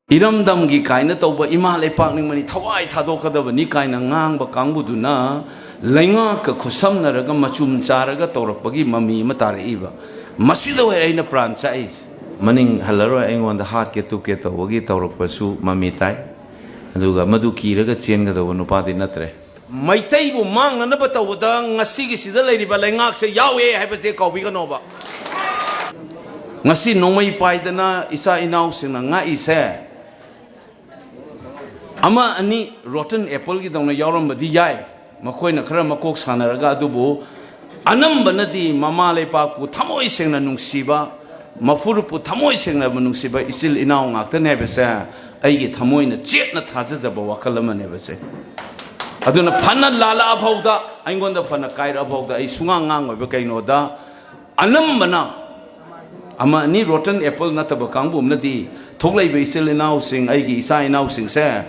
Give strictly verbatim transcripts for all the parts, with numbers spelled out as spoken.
ꯏꯔꯝꯗꯝꯒꯤ ꯀꯥꯏꯅ ꯇꯧꯕ, ꯏꯃꯥ ꯂꯩꯄꯥꯛ ꯅꯤꯡꯕꯅꯤ, ꯊꯋꯥꯏ ꯊꯥꯗꯣꯛꯀꯗꯕꯅꯤ ꯀꯥꯏꯅ ꯉꯥꯡꯕ ꯀꯥꯡꯕꯨꯗꯨꯅ ꯂꯩꯉꯥꯛꯀ ꯈꯨꯠꯁꯝꯅꯔꯒ ꯃꯆꯨꯝ ꯆꯥꯔꯒ ꯇꯧꯔꯛꯄꯒꯤ ꯃꯃꯤ ꯑꯃ ꯇꯥꯔꯛꯏꯕ꯫ ꯃꯁꯤꯗ ꯑꯣꯏꯔꯦ ꯑꯩꯅ ꯄ꯭ꯔꯥꯟ ꯆꯥꯛꯏꯁꯦ꯫ ꯃꯅꯤꯡ ꯍꯜꯂꯔꯣꯏ, ꯑꯩꯉꯣꯟꯗ ꯍꯥꯠꯀꯦ ꯇꯨꯞꯀꯦ ꯇꯧꯕꯒꯤ ꯇꯧꯔꯛꯄꯁꯨ ꯃꯃꯤ ꯇꯥꯏ꯫ ꯑꯗꯨꯒ ꯃꯗꯨ ꯀꯤꯔꯒ ꯆꯦꯟꯒꯗꯧꯕ ꯅꯨꯄꯥꯗꯤ ꯅꯠꯇ꯭ꯔꯦ꯫ ꯃꯩꯇꯩꯕꯨ ꯃꯥꯡꯅꯅꯕ ꯇꯧꯕꯗ ꯉꯁꯤꯒꯤ ꯁꯤꯗ ꯂꯩꯔꯤꯕ ꯂꯩꯉꯥꯛꯁꯦ ꯌꯥꯎꯋꯦ ꯍꯥꯏꯕꯁꯦ ꯀꯥꯎꯕꯤꯒꯅꯣꯕ꯫ ꯉꯁꯤ ꯅꯣꯡꯃꯩ ꯄꯥꯏꯗꯅ ꯏꯆꯥ ꯏꯅꯥꯎꯁꯤꯡꯅ ꯉꯥꯛꯏꯁꯦ, ꯑꯃ ꯑꯅꯤ rotten appleꯒꯤꯗꯧꯅ ꯌꯥꯎꯔꯝꯕꯗꯤ ꯌꯥꯏ, ꯃꯈꯣꯏꯅ ꯈꯔ ꯃꯀꯣꯛ ꯁꯥꯟꯅꯔꯒ, ꯑꯗꯨꯕꯨ ꯑꯅꯝꯕꯅꯗꯤ ꯃꯃꯥ ꯂꯩꯄꯥꯛꯄꯨ ꯊꯃꯣꯏ ꯁꯦꯡꯅ ꯅꯨꯡꯁꯤꯕ, ꯃꯐꯨꯔꯨꯞꯄꯨ ꯊꯃꯣꯏ ꯁꯦꯡꯅ ꯅꯨꯡꯁꯤꯕ ꯏꯆꯤꯜ ꯏꯅꯥꯎ ꯉꯥꯛꯇꯅꯦ ꯍꯥꯏꯕꯁꯦ ꯑꯩꯒꯤ ꯊꯃꯣꯏꯅ ꯆꯦꯠꯅ ꯊꯥꯖꯖꯕ ꯋꯥꯈꯜ ꯑꯃꯅꯦꯕꯁꯦ꯫ ꯑꯗꯨꯅ ꯐꯅ ꯂꯥꯜꯂꯛꯑ ꯐꯥꯎꯗ, ꯑꯩꯉꯣꯟꯗ ꯐꯅ ꯀꯥꯏꯔꯛꯑ ꯐꯥꯎꯗ ꯑꯩ ꯁꯨꯡꯉꯥꯡ ꯉꯥꯡꯉꯣꯏꯕ꯫ ꯀꯩꯅꯣꯗ, ꯑꯅꯝꯕꯅ ꯑꯃ ꯑꯅꯤ rotten apple ꯅꯠꯇꯕ ꯀꯥꯡꯕꯨ ꯑꯃꯅꯗꯤ ꯊꯣꯛꯂꯛꯏꯕ ꯏꯆꯤꯜ ꯏꯅꯥꯎꯁꯤꯡ, ꯑꯩꯒꯤ ꯏꯆꯥ ꯏꯅꯥꯎꯁꯤꯡꯁꯦ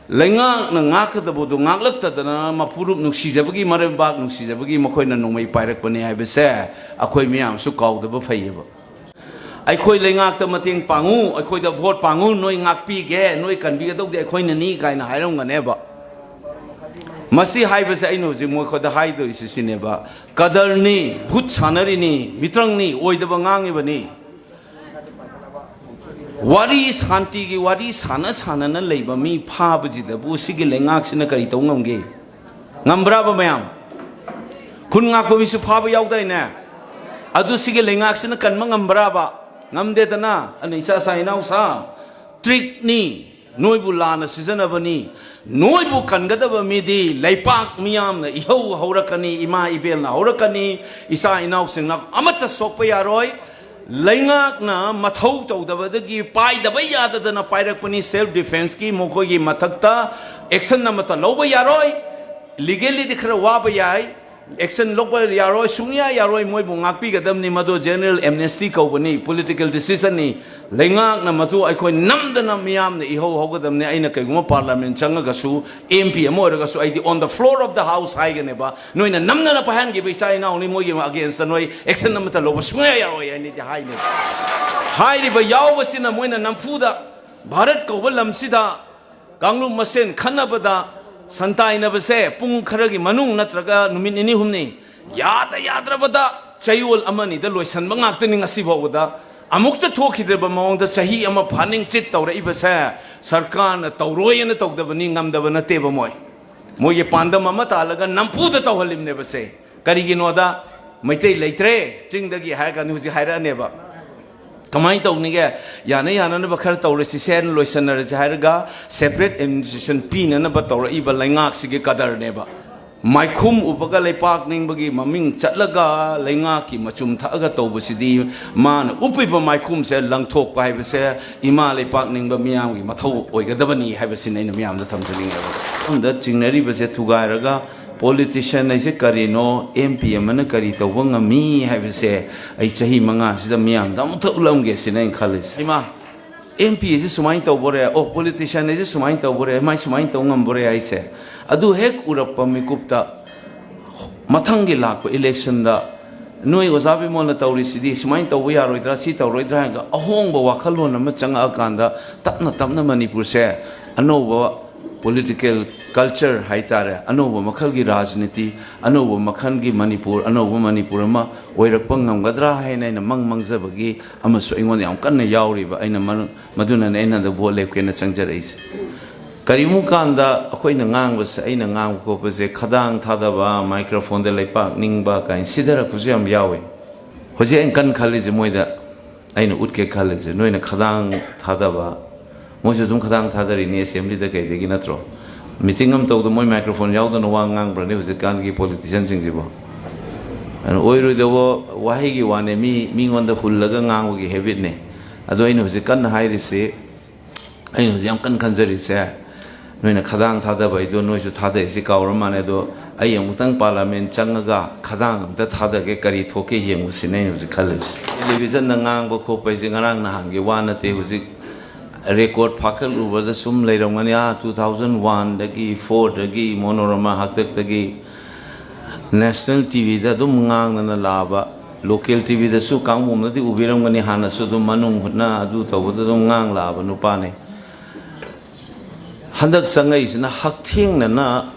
ꯂꯩꯉꯥꯛꯅ ꯉꯥꯛꯀꯗꯕꯗꯨ ꯉꯥꯛꯂꯛꯇꯗꯅ ꯃꯄꯨꯔꯨꯞ ꯅꯨꯡꯁꯤꯖꯕꯒꯤ, ꯃꯔꯩꯕꯥꯛ ꯅꯨꯡꯁꯤꯖꯕꯒꯤ ꯃꯈꯣꯏꯅ ꯅꯣꯡꯃꯩ ꯄꯥꯏꯔꯛꯄꯅꯤ ꯍꯥꯏꯕꯁꯦ ꯑꯩꯈꯣꯏ ꯃꯌꯥꯝꯁꯨ ꯀꯥꯎꯗꯕ ꯐꯩꯌꯦꯕ꯫ ꯑꯩꯈꯣꯏ ꯂꯩꯉꯥꯛꯇ ꯃꯇꯦꯡ ꯄꯥꯡꯉꯨ, ꯑꯩꯈꯣꯏꯗ ꯚꯣꯠ ꯄꯥꯡꯉꯨ, ꯅꯣꯏ ꯉꯥꯛꯄꯤꯒꯦ, ꯅꯣꯏ ꯀꯟꯕꯤꯒꯗꯧꯗꯤ ꯑꯩꯈꯣꯏꯅꯅꯤ ꯀꯥꯏꯅ ꯍꯥꯏꯔꯝꯒꯅꯦꯕ꯫ ꯃꯁꯤ ꯍꯥꯏꯕꯁꯦ ꯑꯩꯅ ꯍꯧꯖꯤꯛ ꯃꯣꯏꯈꯣꯏꯗ ꯍꯥꯏꯗꯣꯏꯁꯤ ꯁꯤꯅꯦꯕ, ꯀꯗꯔꯅꯤ, ꯚꯨꯠ ꯁꯥꯟꯅꯔꯤꯅꯤ, ꯃꯤꯇ꯭ꯔꯪꯅꯤ, ꯑꯣꯏꯗꯕ ꯉꯥꯡꯉꯤꯕꯅꯤ꯫ ꯋꯥꯔꯤ, ꯁꯥꯟꯇꯤꯒꯤ ꯋꯥꯔꯤ ꯁꯥꯟꯅ ꯁꯥꯟꯅꯅ ꯂꯩꯕ ꯃꯤ ꯐꯥꯕꯁꯤꯗꯕꯨ ꯁꯤꯒꯤ ꯂꯩꯉꯥꯛꯁꯤꯅ ꯀꯔꯤ ꯇꯧ ꯉꯝꯒꯦ? ꯉꯝꯕ꯭ꯔꯥꯕ ꯃꯌꯥꯝ? ꯈꯨꯟ ꯉꯥꯛꯄ ꯃꯤꯁꯨ ꯐꯥꯕ ꯌꯥꯎꯗꯥꯏꯅꯦ? ꯑꯗꯨ ꯁꯤꯒꯤ ꯂꯩꯉꯥꯛꯁꯤꯅ ꯀꯟꯕ ꯉꯝꯕ꯭ꯔꯥꯕ? ꯉꯝꯗꯦꯗꯅ꯫ ꯑꯗꯨꯅ ꯏꯆꯥ ꯁꯥ ꯏꯅꯥꯎ ꯁꯥ, ꯇ꯭ꯔꯤꯛꯅꯤ, ꯅꯣꯏꯕꯨ ꯂꯥꯟꯅ ꯁꯤꯖꯤꯟꯅꯕꯅꯤ꯫ ꯅꯣꯏꯕꯨ ꯀꯟꯒꯗꯕ ꯃꯤꯗꯤ ꯂꯩꯄꯥꯛ ꯃꯤꯌꯥꯝꯅ ꯏꯍꯧ ꯍꯧꯔꯛꯀꯅꯤ, ꯏꯃꯥ ꯏꯕꯦꯜꯅ ꯍꯧꯔꯛꯀꯅꯤ, ꯏꯆꯥ ꯏꯅꯥꯎꯁꯤꯡꯅ ꯑꯃꯠꯇ ꯁꯣꯛꯄ ꯌꯥꯔꯣꯏ꯫ ꯂꯩꯉꯥꯛꯅ ꯃꯊꯧ ꯇꯧꯗꯕꯗꯒꯤ ꯄꯥꯏꯗꯕ ꯌꯥꯗꯗꯅ ꯄꯥꯏꯔꯛꯄꯅꯤ꯫ Self defenceꯀꯤ ꯃꯈꯣꯏꯒꯤ ꯃꯊꯛꯇ action ꯑꯃꯠꯇ ꯂꯧꯕ ꯌꯥꯔꯣꯏ꯫ Legally ꯗꯤ ꯈꯔ ꯋꯥꯕ ꯌꯥꯏ, action ꯂꯧꯕ ꯌꯥꯔꯣꯏ, ꯁꯨꯡꯌꯥ ꯌꯥꯔꯣꯏ꯫ ꯃꯣꯏꯕꯨ ꯉꯥꯛꯄꯤꯒꯗꯕꯅꯤ꯫ ꯃꯗꯨ general amnesty ꯀꯧꯕꯅꯤ, political decisionꯅꯤ꯫ ꯂꯩꯉꯥꯛꯅ ꯃꯗꯨ ꯑꯩꯈꯣꯏ ꯅꯝꯗꯅ ꯃꯤꯌꯥꯝꯅ ꯏꯍꯧ ꯍꯧꯒꯗꯕꯅꯤ꯫ ꯑꯩꯅ ꯀꯩꯒꯨꯝꯕ parliament ꯆꯪꯉꯒꯁꯨ, MP ꯑꯃ ꯑꯣꯏꯔꯒꯁꯨ, ꯑꯩꯗꯤ on the floor of the house ꯍꯥꯏꯒꯅꯦꯕ꯫ ꯅꯣꯏꯅ ꯅꯝꯗꯅ ꯄꯥꯏꯍꯟꯈꯤꯕ ꯏꯆꯥ ꯏꯅꯥꯎꯅꯤ, ꯃꯣꯏꯒꯤ againstꯇ ꯅꯣꯏ action ꯑꯃꯠꯇ ꯂꯧꯕ ꯁꯨꯡꯌꯥ ꯌꯥꯔꯣꯏ ꯍꯥꯏꯅꯗꯤ ꯍꯥꯏꯅꯦꯕ꯫ ꯍꯥꯏꯔꯤꯕ ꯌꯥꯎꯕꯁꯤꯅ ꯃꯣꯏꯅ ꯅꯝꯐꯨꯗ ꯚꯥꯔꯠ ꯀꯧꯕ ꯂꯝꯁꯤꯗ ꯀꯥꯡꯂꯨꯞ ꯃꯁꯦꯟ ꯈꯠꯅꯕꯗ, ꯁꯟꯇꯥꯏꯅꯕꯁꯦ ꯄꯨꯡ ꯈꯔꯒꯤ ꯃꯅꯨꯡ ꯅꯠꯇ꯭ꯔꯒ ꯅꯨꯃꯤꯠ ꯅꯤꯅꯤ ꯍꯨꯝꯅꯤ, ꯌꯥꯗ ꯌꯥꯗ꯭ꯔꯕꯗ ꯆꯌꯣꯜ ꯑꯃꯅꯤꯗ ꯂꯣꯏꯁꯤꯟꯕ ꯉꯥꯛꯇꯅꯤ꯫ ꯉꯁꯤ ꯐꯥꯎꯕꯗ ꯑꯃꯨꯛꯇ ꯊꯣꯛꯈꯤꯗ꯭ꯔꯕ ꯃꯑꯣꯡꯗ ꯆꯍꯤ ꯑꯃ ꯐꯥꯅꯤꯡꯆꯤꯠ ꯇꯧꯔꯛꯏꯕꯁꯦ ꯁꯔꯀꯥꯔꯅ ꯇꯧꯔꯣꯏꯅ ꯇꯧꯗꯕꯅꯤ, ꯉꯝꯗꯕ ꯅꯠꯇꯦꯕ꯫ ꯃꯣꯏ, ꯃꯣꯏꯒꯤ ꯄꯥꯟꯗꯝ ꯑꯃ ꯇꯥꯜꯂꯒ ꯅꯝꯐꯨꯗ ꯇꯧꯍꯜꯂꯤꯕꯅꯦꯕꯁꯦ꯫ ꯀꯔꯤꯒꯤꯅꯣꯗ, ꯃꯩꯇꯩ ꯂꯩꯇ꯭ꯔꯦ ꯆꯤꯡꯗꯒꯤ ꯍꯥꯏꯔ ꯀꯥꯟꯗ ꯍꯧꯖꯤꯛ ꯍꯥꯏꯔꯛꯑꯅꯦꯕ꯫ ꯀꯃꯥꯏꯅ ꯇꯧꯅꯤꯒꯦ? ꯌꯥꯅ ꯌꯥꯅꯅꯕ ꯈꯔ ꯇꯧꯔꯁꯤ, ꯁꯦꯟ ꯂꯣꯏꯁꯟꯅꯔꯁꯤ ꯍꯥꯏꯔꯒ separate administration ꯄꯤꯅꯅꯕ ꯇꯧꯔꯛꯏꯕ ꯂꯩꯉꯥꯛꯁꯤꯒꯤ ꯀꯗꯔꯅꯦꯕ꯫ ꯃꯥꯏꯈꯨꯝ ꯎꯕꯒ ꯂꯩꯄꯥꯛ ꯅꯤꯡꯕꯒꯤ ꯃꯃꯤꯡ ꯆꯠꯂꯒ ꯂꯩꯉꯥꯛꯀꯤ ꯃꯆꯨꯝ ꯊꯛꯑꯒ ꯇꯧꯕꯁꯤꯗꯤ, ꯃꯥꯅ ꯎꯞꯄꯤꯕ ꯃꯥꯏꯈꯨꯝꯁꯦ ꯂꯪꯊꯣꯛꯄ ꯍꯥꯏꯕꯁꯦ ꯏꯃꯥ ꯂꯩꯄꯥꯛ ꯅꯤꯡꯕ ꯃꯤꯌꯥꯝꯒꯤ ꯃꯊꯧ ꯑꯣꯏꯒꯗꯕꯅꯤ ꯍꯥꯏꯕꯁꯤꯅ ꯑꯩꯅ ꯃꯤꯌꯥꯝꯗ ꯊꯝꯖꯅꯤꯡꯉꯦꯕ꯫ ꯁꯣꯝꯗ ꯆꯤꯡꯅꯔꯤꯕꯁꯦ ꯊꯨꯒꯥꯏꯔꯒ, ꯄꯣꯂꯤꯇꯤꯁꯤꯌꯥꯟ ꯍꯥꯏꯁꯦ ꯀꯔꯤꯅꯣ, ꯑꯦꯝ ꯄꯤ ꯑꯃꯅ ꯀꯔꯤ ꯇꯧꯕ ꯉꯝꯃꯤ ꯍꯥꯏꯕꯁꯦ ꯑꯩ ꯆꯍꯤ ꯃꯉꯥꯁꯤꯗ ꯃꯤꯌꯥꯝꯗ ꯑꯃꯨꯛꯇ ꯎꯠꯂꯝꯒꯦ ꯁꯤꯅ ꯑꯩꯅ ꯈꯜꯂꯤꯁꯦ꯫ ꯏꯃꯥ, ꯑꯦꯝ ꯄꯤ ꯑꯁꯤ ꯁꯨꯃꯥꯏꯅ ꯇꯧꯕꯣꯔꯦ, ꯑꯣ, ꯄꯣꯂꯤꯇꯤꯁꯤꯌꯥꯟ ꯑꯁꯤ ꯁꯨꯃꯥꯏꯅ ꯇꯧꯕꯣꯔꯦ, ꯃꯥꯏ ꯁꯨꯃꯥꯏꯅ ꯇꯧ ꯉꯝꯕꯣꯔꯦ ꯍꯥꯏꯁꯦ, ꯑꯗꯨ ꯍꯦꯛ ꯎꯔꯛꯄ ꯃꯤꯀꯨꯞꯇ ꯃꯊꯪꯒꯤ ꯂꯥꯛꯄ ꯏꯂꯦꯛꯁꯟꯗ ꯅꯣꯏ ꯑꯣꯖꯥ ꯕꯤꯃꯣꯜꯅ ꯇꯧꯔꯤꯁꯤꯗꯤ ꯁꯨꯃꯥꯏꯅ ꯇꯧꯕ ꯌꯥꯔꯣꯏꯗ꯭ꯔꯥ, ꯁꯤ ꯇꯧꯔꯣꯏꯗ꯭ꯔꯥ ꯍꯥꯏꯔꯒ ꯑꯍꯣꯡꯕ ꯋꯥꯈꯜꯂꯣꯟ ꯑꯃ ꯆꯪꯉꯛꯑꯀꯥꯟꯗ ꯇꯞꯅ ꯇꯞꯅ ꯃꯅꯤꯄꯨꯔꯁꯦ ꯑꯅꯧꯕ ꯄꯣꯂꯤꯇꯤꯀꯦꯜ ꯀꯜꯆꯔ ꯍꯥꯏꯇꯥꯔꯦ, ꯑꯅꯧꯕ ꯃꯈꯜꯒꯤ ꯔꯥꯖꯅꯤꯇꯤ, ꯑꯅꯧꯕ ꯃꯈꯜꯒꯤ ꯃꯅꯤꯄꯨꯔ, ꯑꯅꯧꯕ ꯃꯅꯤꯄꯨꯔ ꯑꯃ ꯑꯣꯏꯔꯛꯄ ꯉꯝꯒꯗ꯭ꯔꯥ ꯍꯥꯏꯅ ꯑꯩꯅ ꯃꯪ ꯃꯪꯖꯕꯒꯤ ꯑꯃꯁꯨ ꯑꯩꯉꯣꯟꯗ ꯌꯥꯝ ꯀꯟꯅ ꯌꯥꯎꯔꯤꯕ꯫ ꯑꯩꯅ ꯃꯔ-, ꯃꯗꯨꯅꯅꯦ ꯑꯩꯅ ꯍꯟꯗꯛ ꯚꯣꯠ ꯂꯦꯞꯀꯦꯅ ꯆꯪꯖꯔꯛꯏꯁꯦ꯫ ꯀꯔꯤꯒꯨꯝꯕ ꯀꯥꯟꯗ ꯑꯩꯈꯣꯏꯅ ꯉꯥꯡꯕꯁꯦ, ꯑꯩꯅ ꯉꯥꯡꯕ ꯈꯣꯠꯄꯁꯦ ꯈꯗꯥꯡ ꯊꯥꯗꯕ, ꯃꯥꯏꯀ꯭ꯔꯣꯐꯣꯟꯗ ꯂꯩꯄꯥꯛ ꯅꯤꯡꯕ ꯀꯥꯏꯅ ꯁꯤꯊꯔꯛꯄꯁꯨ ꯌꯥꯝ ꯌꯥꯎꯋꯤ꯫ ꯍꯧꯖꯤꯛ ꯑꯩꯅ ꯀꯟꯅ ꯈꯜꯂꯤꯁꯦ ꯃꯣꯏꯗ ꯑꯩꯅ ꯎꯠꯀꯦ ꯈꯜꯂꯤꯁꯦ, ꯅꯣꯏꯅ ꯈꯗꯥꯡ ꯊꯥꯗꯕ, ꯃꯣꯏꯁꯨ ꯑꯗꯨꯝ ꯈꯗꯥꯡ ꯊꯥꯗꯔꯤꯅꯤ ꯑꯦꯁꯦꯝꯕ꯭ꯂꯤꯗ ꯀꯩꯗꯒꯤ, ꯅꯠꯇ꯭ꯔꯣ? ꯃꯤꯇꯤꯡ ꯑꯃ ꯇꯧꯕꯗ ꯃꯣꯏ ꯃꯥꯏꯀ꯭ꯔꯣꯐꯣꯟ ꯌꯥꯎꯗꯅ ꯋꯥ ꯉꯥꯡꯕ꯭ꯔꯅꯦ ꯍꯧꯖꯤꯛꯀꯥꯟꯒꯤ ꯄꯣꯂꯤꯇꯤꯁꯤꯌꯥꯟꯁꯤꯡꯁꯤꯕꯣ? ꯑꯗꯨꯅ ꯑꯣꯏꯔꯣꯏꯗꯕ ꯋꯥꯍꯩꯒꯤ ꯋꯥꯅꯦ, ꯃꯤ, ꯃꯤꯉꯣꯟꯗ ꯍꯨꯜꯂꯒ ꯉꯥꯡꯕꯒꯤ ꯍꯦꯕꯤꯠꯅꯦ꯫ ꯑꯗꯣ ꯑꯩꯅ ꯍꯧꯖꯤꯛ ꯀꯟꯅ ꯍꯥꯏꯔꯤꯁꯤ, ꯑꯩꯅ ꯍꯧꯖꯤꯛ ꯌꯥꯝ ꯀꯟꯅ ꯈꯟꯖꯔꯤꯁꯦ, ꯅꯣꯏꯅ ꯈꯗꯥꯡ ꯊꯥꯗꯕ ꯍꯥꯏꯗꯣ ꯅꯣꯏꯁꯨ ꯊꯥꯗꯩꯁꯤ ꯀꯥꯎꯔ ꯃꯥꯜꯂꯦ꯫ ꯑꯗꯣ ꯑꯩ ꯑꯃꯨꯛꯇꯪ ꯄꯥꯔꯂꯥꯃꯦꯟ ꯆꯪꯉꯒ ꯈꯗꯥꯡ ꯑꯝꯇ ꯊꯥꯗꯒꯦ, ꯀꯔꯤ ꯊꯣꯛꯀꯦ ꯌꯦꯡꯉꯨꯁꯤꯅꯦ ꯑꯩꯅ ꯍꯧꯖꯤꯛ ꯈꯜꯂꯤꯕꯁꯦ꯫ ꯇꯦꯂꯤꯚꯤꯖꯟꯗ ꯉꯥꯡꯕ ꯈꯣꯠꯄ ꯍꯥꯏꯁꯦ ꯉꯔꯥꯡ ꯅꯍꯥꯟꯒꯤ ꯋꯥ ꯅꯠꯇꯦ꯫ ꯍꯧꯖꯤꯛ ꯔꯦꯀꯣꯔꯠ ꯐꯥꯀꯠꯂꯨꯕꯗ ꯁꯨꯝ ꯂꯩꯔꯝꯒꯅꯤ꯫ ꯑꯥ, ꯇꯨ ꯊꯥꯎꯖꯟ ꯋꯥꯟꯗꯒꯤ, ꯐꯣꯔꯗꯒꯤ, ꯃꯣꯅꯣꯔꯃꯥ ꯍꯥꯛꯇꯛꯇꯒꯤ, ꯅꯦꯁꯅꯦꯜ ꯇꯤ ꯚꯤꯗ ꯑꯗꯨꯝ ꯉꯥꯡꯗꯅ ꯂꯥꯛꯑꯕ ꯂꯣꯀꯦꯜ ꯇꯤꯚꯤꯗꯁꯨ ꯀꯥꯡꯕꯨꯅꯗꯤ ꯎꯕꯤꯔꯝꯒꯅꯤ, ꯍꯥꯟꯅꯁꯨ ꯑꯗꯨꯝ ꯃꯅꯨꯡ ꯍꯨꯠꯅ ꯑꯗꯨ ꯇꯧꯕꯗ ꯑꯗꯨꯝ ꯉꯥꯡꯂꯛꯑꯕ ꯅꯨꯄꯥꯅꯤ꯫ ꯍꯟꯗꯛ ꯆꯪꯉꯛꯏꯁꯤꯅ ꯍꯛꯊꯦꯡꯅꯅ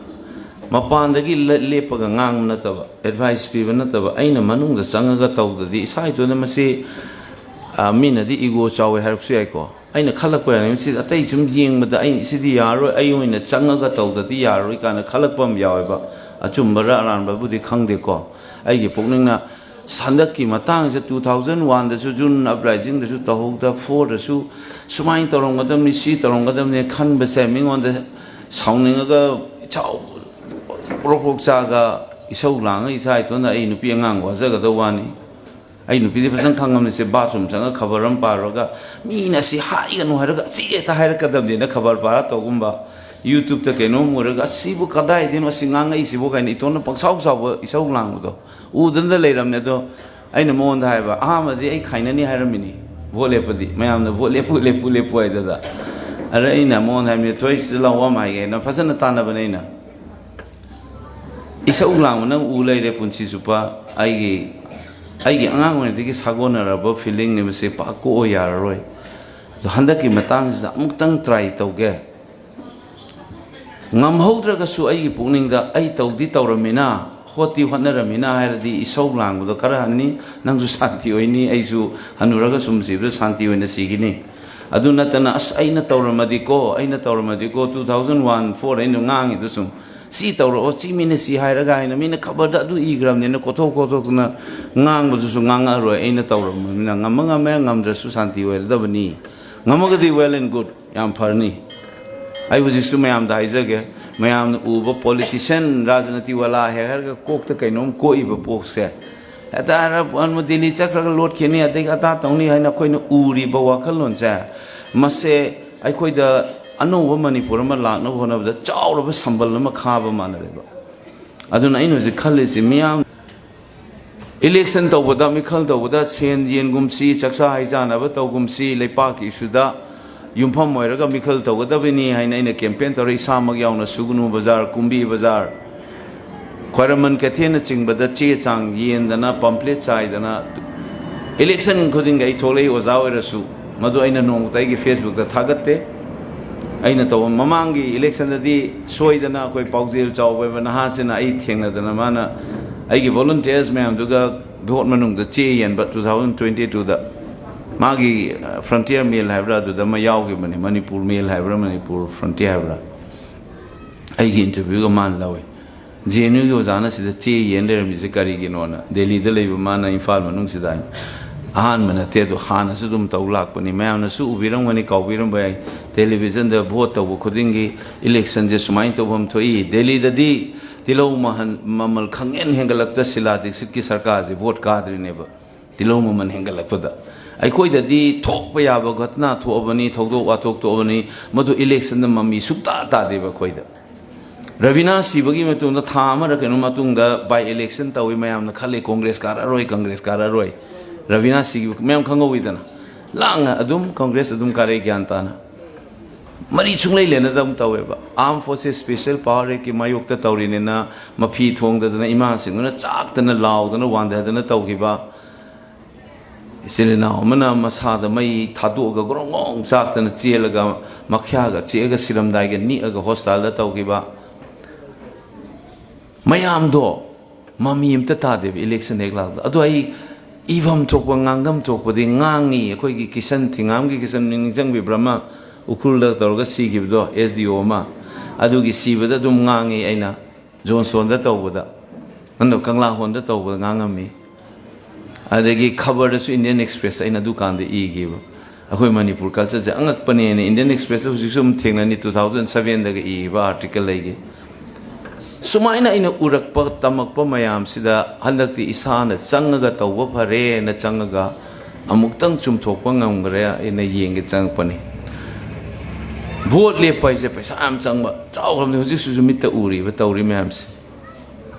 ꯃꯄꯥꯟꯗꯒꯤ ꯂꯦꯞꯄꯒ ꯉꯥꯡꯕ ꯅꯠꯇꯕ, ꯑꯦꯗꯚꯥꯏꯁ ꯄꯤꯕ ꯅꯠꯇꯕ, ꯑꯩꯅ ꯃꯅꯨꯡꯗ ꯆꯪꯉꯒ ꯇꯧꯗꯗꯤ ꯏꯁꯥ ꯏꯇꯣꯟꯗ ꯃꯁꯤ, ꯃꯤꯅꯗꯤ ꯏꯒꯣ ꯆꯥꯎꯋꯦ ꯍꯥꯏꯔꯛꯁꯨ ꯌꯥꯏꯀꯣ, ꯑꯩꯅ ꯈꯜꯂꯛꯄ ꯌꯥꯅꯤ, ꯃꯁꯤ ꯑꯇꯩ ꯁꯨꯝ ꯌꯦꯡꯕꯗ ꯑꯩ ꯁꯤꯗꯤ ꯌꯥꯔꯔꯣꯏ, ꯑꯩ ꯑꯣꯏꯅ ꯆꯪꯉꯒ ꯇꯧꯗꯗꯤ ꯌꯥꯔꯔꯣꯏ ꯀꯥꯏꯅ ꯈꯜꯂꯛꯄ ꯑꯃ ꯌꯥꯎꯋꯦꯕ꯫ ꯑꯆꯨꯝꯕꯔ ꯑꯔꯥꯟꯕꯕꯨꯗꯤ ꯈꯪꯗꯦꯀꯣ, ꯑꯩꯒꯤ ꯄꯨꯛꯅꯤꯡꯅ ꯍꯟꯗꯛꯀꯤ ꯃꯇꯥꯡꯁꯦ, ꯇꯨ ꯊꯥꯎꯖꯟ ꯋꯥꯟꯗꯁꯨ ꯖꯨꯟ ꯑꯞꯔꯥꯏꯖꯤꯡꯗꯁꯨ ꯇꯧꯍꯧꯗ, ꯐꯣꯔꯗꯁꯨ ꯁꯨꯃꯥꯏꯅ ꯇꯧꯔꯝꯒꯗꯕꯅꯤ, ꯁꯤ ꯇꯧꯔꯝꯒꯗꯕꯅꯤ ꯈꯟꯕꯁꯦ, ꯃꯤꯉꯣꯟꯗ ꯁꯥꯎꯅꯤꯡꯉꯒ ꯏꯆꯥꯎ ꯄ꯭ꯔꯣꯛ ꯄ꯭ꯔꯣꯛ ꯆꯥꯒ ꯏꯁꯧ ꯂꯥꯡꯉ ꯏꯁꯥ ꯏꯇꯣꯟꯗ ꯑꯩ ꯅꯨꯄꯤ ꯑꯉꯥꯡ ꯋꯥꯖꯒꯗꯧꯕ ꯋꯥꯅꯤ꯫ ꯑꯩ ꯅꯨꯄꯤꯗꯤ ꯐꯖꯅ ꯈꯪꯉꯝꯅꯤ, ꯁꯦ ꯕꯥꯊꯔꯨꯝ ꯆꯪꯉꯒ ꯈꯕꯔ ꯑꯃ ꯄꯥꯔꯨꯔꯒ, "ꯃꯤꯅ ꯁꯤ ꯍꯥꯏꯒꯅꯨ ꯍꯥꯏꯔꯒ ꯁꯤ ꯍꯦꯛꯇ ꯍꯥꯏꯔꯛꯀꯗꯕꯅꯤꯅ" ꯈꯕꯔ ꯄꯥꯔ ꯇꯧꯒꯨꯝꯕ, ꯌꯨꯇ꯭ꯌꯨꯕꯇ ꯀꯩꯅꯣꯝ ꯎꯔꯒ "ꯑꯁꯤꯕꯨ ꯀꯗꯥꯏꯗꯩꯅꯣ ꯑꯁꯤ ꯉꯥꯡꯉꯛꯏꯁꯤꯕꯨ" ꯀꯥꯏꯅ ꯏꯇꯣꯟꯅ ꯄꯪꯁꯥꯎ ꯁꯥꯎꯕ ꯏꯁꯧ ꯂꯥꯡꯕꯗꯣ ꯎꯗꯅ ꯂꯩꯔꯝꯅꯦ꯫ ꯑꯗꯣ ꯑꯩꯅ ꯃꯉꯣꯟꯗ ꯍꯥꯏꯕ, ꯑꯍꯥꯟꯕꯗꯤ ꯑꯩ ꯈꯥꯏꯅꯅꯤ ꯍꯥꯏꯔꯝꯃꯤꯅꯤ, ꯚꯣꯠ ꯂꯦꯞꯄꯗꯤ ꯃꯌꯥꯝꯅ "ꯚꯣꯠ ꯂꯦꯞꯄꯨ, ꯂꯦꯞꯄꯨ, ꯂꯦꯞꯄꯨ" ꯍꯥꯏꯗꯨꯗ꯫ ꯑꯗ ꯑꯩꯅ ꯃꯉꯣꯟꯗ ꯍꯥꯏꯕꯅꯤ, "ꯊꯣꯏ, ꯁꯤꯗ ꯂꯥꯛꯑꯣ, ꯑꯃ ꯍꯥꯏꯒꯦ" ꯍꯥꯏꯅ ꯐꯖꯅ ꯇꯥꯟꯅꯕꯅꯦ ꯑꯩꯅ꯫ ꯏꯁꯧ ꯂꯥꯡꯕ ꯅꯪ ꯎ ꯂꯩꯔꯦ ꯄꯨꯟꯁꯤ ꯆꯨꯞꯄ꯫ ꯑꯩꯒꯤ, ꯑꯩꯒꯤ ꯑꯉꯥꯡ ꯑꯣꯏꯔꯤꯉꯩꯗꯒꯤ ꯁꯥꯒꯣꯟꯅꯔꯕ ꯐꯤꯂꯤꯡꯅꯦ ꯃꯁꯤ, ꯄꯥꯛ ꯀꯣꯛꯑꯣ ꯌꯥꯔꯔꯣꯏ꯫ ꯑꯗꯣ ꯍꯟꯗꯛꯀꯤ ꯃꯇꯥꯡꯁꯤꯗ ꯑꯃꯨꯛꯇꯪ ꯇ꯭ꯔꯥꯏ ꯇꯧꯒꯦ꯫ ꯉꯝꯍꯧꯗ꯭ꯔꯒꯁꯨ ꯑꯩꯒꯤ ꯄꯨꯛꯅꯤꯡꯗ ꯑꯩ ꯇꯧꯗꯤ ꯇꯧꯔꯝꯃꯤꯅ, ꯍꯣꯠꯇꯤ ꯍꯣꯠꯅꯔꯝꯃꯤꯅ ꯍꯥꯏꯔꯗꯤ ꯏꯁꯧ ꯂꯥꯡꯕꯗꯣ ꯈꯔ ꯍꯟꯅꯤ, ꯅꯪꯁꯨ ꯁꯥꯟꯇꯤ ꯑꯣꯏꯅꯤ, ꯑꯩꯁꯨ ꯍꯟꯅꯨꯔꯒ ꯁꯨꯝ ꯁꯤꯕꯗ ꯁꯥꯟꯇꯤ ꯑꯣꯏꯅ ꯁꯤꯈꯤꯅꯤ꯫ ꯑꯗꯨ ꯅꯠꯇꯅ "ꯑꯁ, ꯑꯩꯅ ꯇꯧꯔꯝꯃꯗꯤꯀꯣ, ꯑꯩꯅ ꯇꯧꯔꯝꯃꯗꯤꯀꯣ", ꯇꯨ ꯊꯥꯎꯖꯟ ꯋꯥꯟ ꯐꯣꯔ ꯑꯩꯅ ꯉꯥꯡꯉꯤꯗꯣ ꯁꯨꯝ, "ꯁꯤ ꯇꯧꯔꯛꯑꯣ, ꯁꯤ ꯃꯤꯅ ꯁꯤ ꯍꯥꯏꯔꯒ" ꯍꯥꯏꯅ ꯃꯤꯅ ꯈꯕꯔꯗ ꯑꯗꯨ ꯏꯈ꯭ꯔꯕꯅꯤꯅ ꯀꯣꯠꯊꯣꯛ ꯀꯣꯠꯊꯣꯛꯇꯅ ꯉꯥꯡꯕꯗꯨꯁꯨ ꯉꯥꯡꯉꯛꯑꯔꯣꯏ꯫ ꯑꯩꯅ ꯇꯧꯔꯝꯃꯕꯅꯤꯅ ꯉꯝꯃ ꯉꯝꯃꯦ, ꯉꯝꯗ꯭ꯔꯁꯨ ꯁꯥꯟꯇꯤ ꯑꯣꯏꯔꯗꯕꯅꯤ꯫ ꯉꯝꯃꯒꯗꯤ well and good, ꯌꯥꯝ ꯐꯔꯅꯤ꯫ ꯑꯩ ꯍꯧꯖꯤꯛꯁꯨ ꯃꯌꯥꯝꯗ ꯍꯥꯏꯖꯒꯦ, ꯃꯌꯥꯝꯅ ꯎꯕ ꯄꯣꯂꯤꯇꯤꯁꯤꯌꯥꯟ ꯔꯥꯖꯅꯤꯇꯤ ꯋꯥꯂꯥ ꯍꯦꯛ ꯍꯥꯏꯔꯒ ꯀꯣꯛꯇ ꯀꯩꯅꯣꯝ ꯀꯣꯛꯏꯕ ꯄꯣꯛꯁꯦ, ꯍꯦꯛꯇ ꯍꯥꯏꯔ ꯑꯃ ꯗꯤꯜꯂꯤ ꯆꯠꯈ꯭ꯔꯒ ꯂꯣꯠꯈꯤꯅꯤ, ꯑꯗꯒꯤ ꯑꯗꯥ ꯇꯧꯅꯤ ꯍꯥꯏꯅ ꯑꯩꯈꯣꯏꯅ ꯎꯔꯤꯕ ꯋꯥꯈꯜꯂꯣꯟꯁꯦ, ꯃꯁꯦ ꯑꯩꯈꯣꯏꯗ ꯑꯅꯧꯕ ꯃꯅꯤꯄꯨꯔ ꯑꯃ ꯂꯥꯛꯅꯕ ꯍꯣꯠꯅꯕꯗ ꯆꯥꯎꯔꯕ ꯁꯝꯕꯜ ꯑꯃ ꯈꯥꯕ ꯃꯥꯟꯅꯔꯦꯕ꯫ ꯑꯗꯨꯅ ꯑꯩꯅ ꯍꯧꯖꯤꯛ ꯈꯜꯂꯤꯁꯤ, ꯃꯤꯌꯥꯝ ꯏꯂꯦꯛꯁꯟ ꯇꯧꯕꯗ, ꯃꯤꯈꯜ ꯇꯧꯕꯗ ꯁꯦꯟ ꯌꯦꯟꯒꯨꯝꯁꯤ, ꯆꯥꯛꯆꯥ ꯍꯩꯖꯥꯟꯅꯕ ꯇꯧꯒꯨꯝꯁꯤ, ꯂꯩꯄꯥꯛꯀꯤ ꯏꯁꯨꯗ ꯌꯨꯝꯐꯝ ꯑꯣꯏꯔꯒ ꯃꯤꯈꯜ ꯇꯧꯒꯗꯕꯅꯤ ꯍꯥꯏꯅ ꯑꯩꯅ ꯀꯦꯝꯄꯦꯟ ꯇꯧꯔ, ꯏꯁꯥꯃꯛ ꯌꯥꯎꯅ ꯁꯨꯒꯅꯨ ꯕꯖꯥꯔ, ꯀꯨꯝꯕꯤ ꯕꯖꯥꯔ, ꯈ꯭ꯋꯥꯏꯔꯝꯕꯟ ꯀꯩꯊꯦꯜꯅꯆꯤꯡꯕꯗ ꯆꯦ ꯆꯥꯡ ꯌꯦꯟꯗꯅ, ꯄꯝꯐ꯭ꯂꯦꯠ ꯆꯥꯏꯗꯅ, ꯏꯂꯦꯛꯁꯟ ꯈꯨꯗꯤꯡꯒꯤ ꯑꯩ ꯊꯣꯛꯂꯛꯏ ꯑꯣꯖꯥ ꯑꯣꯏꯔꯁꯨ꯫ ꯃꯗꯨ ꯑꯩꯅ ꯅꯣꯡꯃꯇ ꯑꯩꯒꯤ ꯐꯦꯁꯕꯨꯛꯇ ꯊꯥꯒꯠꯇꯦ꯫ ꯑꯩꯅ ꯇꯧꯕ ꯃꯃꯥꯡꯒꯤ ꯏꯂꯦꯛꯁꯟꯗꯗꯤ ꯁꯣꯏꯗꯅ ꯑꯩꯈꯣꯏ ꯄꯥꯎꯖꯦꯜ ꯆꯥꯎꯕ ꯍꯥꯏꯕ ꯅꯍꯥꯁꯤꯅ ꯑꯩ ꯊꯦꯡꯅꯗꯅ, ꯃꯥꯅ ꯑꯩꯒꯤ ꯚꯣꯂꯨꯟꯇꯤꯌꯔꯁ ꯃꯌꯥꯝꯗꯨꯒ ꯚꯣꯠ ꯃꯅꯨꯡꯗ ꯆꯦ ꯌꯦꯟꯕ, two thousand twenty twoꯗ ꯃꯥꯒꯤ, ꯑ, Frontier Mail ꯍꯥꯏꯕ꯭ꯔꯥ, ꯑꯗꯨꯗ ꯑꯃ ꯌꯥꯎꯈꯤꯕꯅꯤ, ꯃꯅꯤꯄꯨꯔ ꯃꯦꯜ ꯍꯥꯏꯕ꯭ꯔꯥ, ꯃꯅꯤꯄꯨꯔ ꯐ꯭ꯔꯟꯇꯤꯌꯔ ꯍꯥꯏꯕ꯭ꯔꯥ, ꯑꯩꯒꯤ ꯏꯟꯇꯔꯚ꯭ꯌꯨꯒ ꯃꯥꯅ ꯂꯧꯋꯤ꯫ ꯖꯦ ꯑꯦꯟ ꯌꯨꯒꯤ ꯑꯣꯖꯥꯅ ꯁꯤꯗ ꯆꯦ ꯌꯦꯟ ꯂꯩꯔꯝꯃꯤꯁꯦ ꯀꯔꯤꯒꯤꯅꯣꯅ, ꯗꯦꯜꯂꯤꯗ ꯂꯩꯕ ꯃꯥꯅ ꯏꯝꯐꯥꯜ ꯃꯅꯨꯡꯁꯤꯗ ꯍꯥꯏ꯫ ꯑꯍꯥꯟꯕ ꯅꯠꯇꯦ ꯑꯗꯣ, ꯍꯥꯟꯅꯁꯨ ꯑꯗꯨꯝ ꯇꯧ ꯂꯥꯛꯄꯅꯤ꯫ ꯃꯌꯥꯝꯅꯁꯨ ꯎꯕꯤꯔꯝꯒꯅꯤ, ꯀꯥꯎꯕꯤꯔꯝꯕ ꯌꯥꯏ, ꯇꯦꯂꯤꯚꯤꯖꯟꯗ ꯚꯣꯠ ꯇꯧꯕ ꯈꯨꯗꯤꯡꯒꯤ ꯏꯂꯦꯛꯁꯟꯁꯦ ꯁꯨꯃꯥꯏꯅ ꯇꯧꯐꯝ ꯊꯣꯛꯏ꯫ ꯗꯦꯜꯂꯤꯗꯗꯤ ꯇꯤꯜꯍꯧ ꯃꯍꯟ, ꯃꯃꯜ ꯈꯪꯍꯦꯟ ꯍꯦꯟꯒꯠꯂꯛꯇ ꯁꯤꯂꯥ ꯗꯤꯛꯁꯤꯠꯀꯤ ꯁꯔꯀꯥꯔꯁꯦ ꯚꯣꯠ ꯀꯥꯗ꯭ꯔꯤꯅꯦꯕ, ꯇꯤꯜꯍꯧ ꯃꯃꯜ ꯍꯦꯟꯒꯠꯂꯛꯄꯗ꯫ ꯑꯩꯈꯣꯏꯗꯗꯤ ꯊꯣꯛꯄ ꯌꯥꯕ ꯘꯇꯅꯥ ꯊꯣꯛꯑꯕꯅꯤ, ꯊꯧꯗꯣꯛ ꯋꯥꯊꯣꯛ ꯊꯣꯛꯑꯕꯅꯤ, ꯃꯗꯨ ꯏꯂꯦꯛꯁꯟꯗ ꯃꯃꯤ ꯁꯨꯡꯇꯥ ꯇꯥꯗꯦꯕ ꯑꯩꯈꯣꯏꯗ꯫ ꯔꯕꯤꯅꯥ ꯁꯤꯕꯒꯤ ꯃꯇꯨꯡꯗ ꯊꯥ ꯑꯃꯔ ꯀꯩꯅꯣ ꯃꯇꯨꯡꯗ ꯕꯥꯏ ꯏꯂꯦꯛꯁꯟ ꯇꯧꯏ꯫ ꯃꯌꯥꯝꯅ ꯈꯜꯂꯤ ꯀꯣꯡꯒ꯭ꯔꯦꯁ ꯀꯥꯔꯛꯑꯔꯣꯏ, ꯀꯣꯡꯒ꯭ꯔꯦꯁ ꯀꯥꯔꯛꯑꯔꯣꯏ꯫ ꯔꯕꯤꯅꯥ ꯁꯤꯈꯤꯕ ꯃꯌꯥꯝ ꯈꯪꯍꯧꯋꯤꯗꯅ꯫ ꯂꯥꯡꯅ ꯑꯗꯨꯝ ꯀꯣꯡꯒ꯭ꯔꯦꯁ ꯑꯗꯨꯝ ꯀꯥꯔꯛꯏ ꯒ꯭ꯌꯥꯟ ꯇꯥꯅ꯫ ꯃꯔꯤ ꯁꯨꯡꯂꯩ ꯂꯩꯅꯗꯕ ꯇꯧꯋꯦꯕ꯫ Armed Forces Special Power Actꯀꯤ ꯃꯥꯌꯣꯛꯇ ꯇꯧꯔꯤꯅꯤꯅ ꯃꯐꯤ ꯊꯣꯡꯗꯗꯅ ꯏꯃꯥꯁꯤꯡꯗꯨꯅ ꯆꯥꯛꯇꯅ ꯂꯥꯎꯗꯅ ꯋꯥꯟꯊꯗꯅ ꯇꯧꯈꯤꯕ꯫ ꯏꯆꯤꯜ ꯏꯅꯥꯎ ꯑꯃꯅ ꯃꯁꯥꯗ ꯃꯩ ꯊꯥꯗꯣꯛꯑꯒ ꯒ꯭ꯔꯣꯡ ꯒ꯭ꯔꯣꯡ ꯆꯥꯛꯇꯅ ꯆꯦꯜꯂꯒ ꯃꯈ꯭ꯌꯥꯒ ꯆꯤꯛꯑꯒ ꯁꯤꯔꯝꯗꯥꯏꯒ ꯅꯤꯛꯑꯒ ꯍꯣꯁꯄꯤꯇꯥꯜꯗ ꯇꯧꯈꯤꯕ ꯃꯌꯥꯝꯗꯣ ꯃꯃꯤ ꯑꯝꯇ ꯇꯥꯗꯦꯕ ꯏꯂꯦꯛꯁꯟ ꯍꯦꯛ ꯂꯥꯛꯄꯗ꯫ ꯑꯗꯣ ꯑꯩ ꯏꯐꯝ ꯊꯣꯛꯄ ꯉꯥꯡꯐꯝ ꯊꯣꯛꯄꯗꯤ ꯉꯥꯡꯉꯤ꯫ ꯑꯩꯈꯣꯏꯒꯤ ꯀꯤꯁꯟ, ꯊꯤꯉꯥꯝꯒꯤ ꯀꯤꯁꯟ ꯅꯤꯡꯁꯤꯡꯕꯤꯕ꯭ꯔꯥ ꯑꯃ, ꯎꯈ꯭ꯔꯨꯜꯗ ꯇꯧꯔꯒ ꯁꯤꯈꯤꯕꯗꯣ, ꯑꯦꯁ ꯗꯤ ꯑꯣ ꯑꯃ, ꯑꯗꯨꯒꯤ ꯁꯤꯕꯗ ꯑꯗꯨꯝ ꯉꯥꯡꯉꯤ ꯑꯩꯅ꯫ ꯖꯣꯟꯁꯇꯣꯟꯗ ꯇꯧꯕꯗ, ꯅꯪꯅ ꯀꯪꯂꯥ ꯍꯣꯜꯗ ꯇꯧꯕꯗ ꯉꯥꯡꯉꯝꯃꯤ꯫ ꯑꯗꯒꯤ ꯈꯕꯔꯗꯁꯨ ꯏꯟꯗꯤꯌꯟ ꯑꯦꯛꯁꯄ꯭ꯔꯦꯁꯇ ꯑꯩꯅ ꯑꯗꯨꯀꯥꯟꯗ ꯏꯈꯤꯕ꯫ ꯑꯩꯈꯣꯏ ꯃꯅꯤꯄꯨꯔ ꯀꯜꯆꯔꯁꯦ ꯑꯉꯛꯄꯅꯦꯅ ꯏꯟꯗꯤꯌꯟ ꯑꯦꯛꯁꯄ꯭ꯔꯦꯁꯇ ꯍꯧꯖꯤꯛꯁꯨ ꯑꯗꯨꯝ ꯊꯦꯡꯅꯅꯤ, two thousand sevenꯗꯒ ꯏꯈꯤꯕ ꯑꯥꯔꯇꯤꯀꯜ ꯑꯩꯒꯤ꯫ ꯁꯨꯃꯥꯏꯅ ꯑꯩꯅ ꯎꯔꯛꯄ, ꯇꯝꯃꯛꯄ ꯃꯌꯥꯝꯁꯤꯗ ꯍꯟꯗꯛꯇꯤ ꯏꯁꯥꯅ ꯆꯪꯉꯒ ꯇꯧꯕ ꯐꯔꯦꯅ ꯆꯪꯉꯒ ꯑꯃꯨꯛꯇꯪ ꯆꯨꯝꯊꯣꯛꯄ ꯉꯝꯈ꯭ꯔꯦ, ꯑꯩꯅ ꯌꯦꯡꯒꯦ ꯆꯪꯉꯛꯄꯅꯤ꯫ ꯚꯣꯠ ꯂꯦꯞꯄ ꯍꯥꯏꯁꯦ ꯄꯩꯁꯥ ꯌꯥꯝ ꯆꯪꯕ, ꯆꯥꯎꯈ꯭ꯔꯕꯅꯤ, ꯍꯧꯖꯤꯛꯁꯨ ꯃꯤꯠꯇ ꯎꯔꯤꯕ ꯇꯧꯔꯤ ꯃꯌꯥꯝꯁꯦ꯫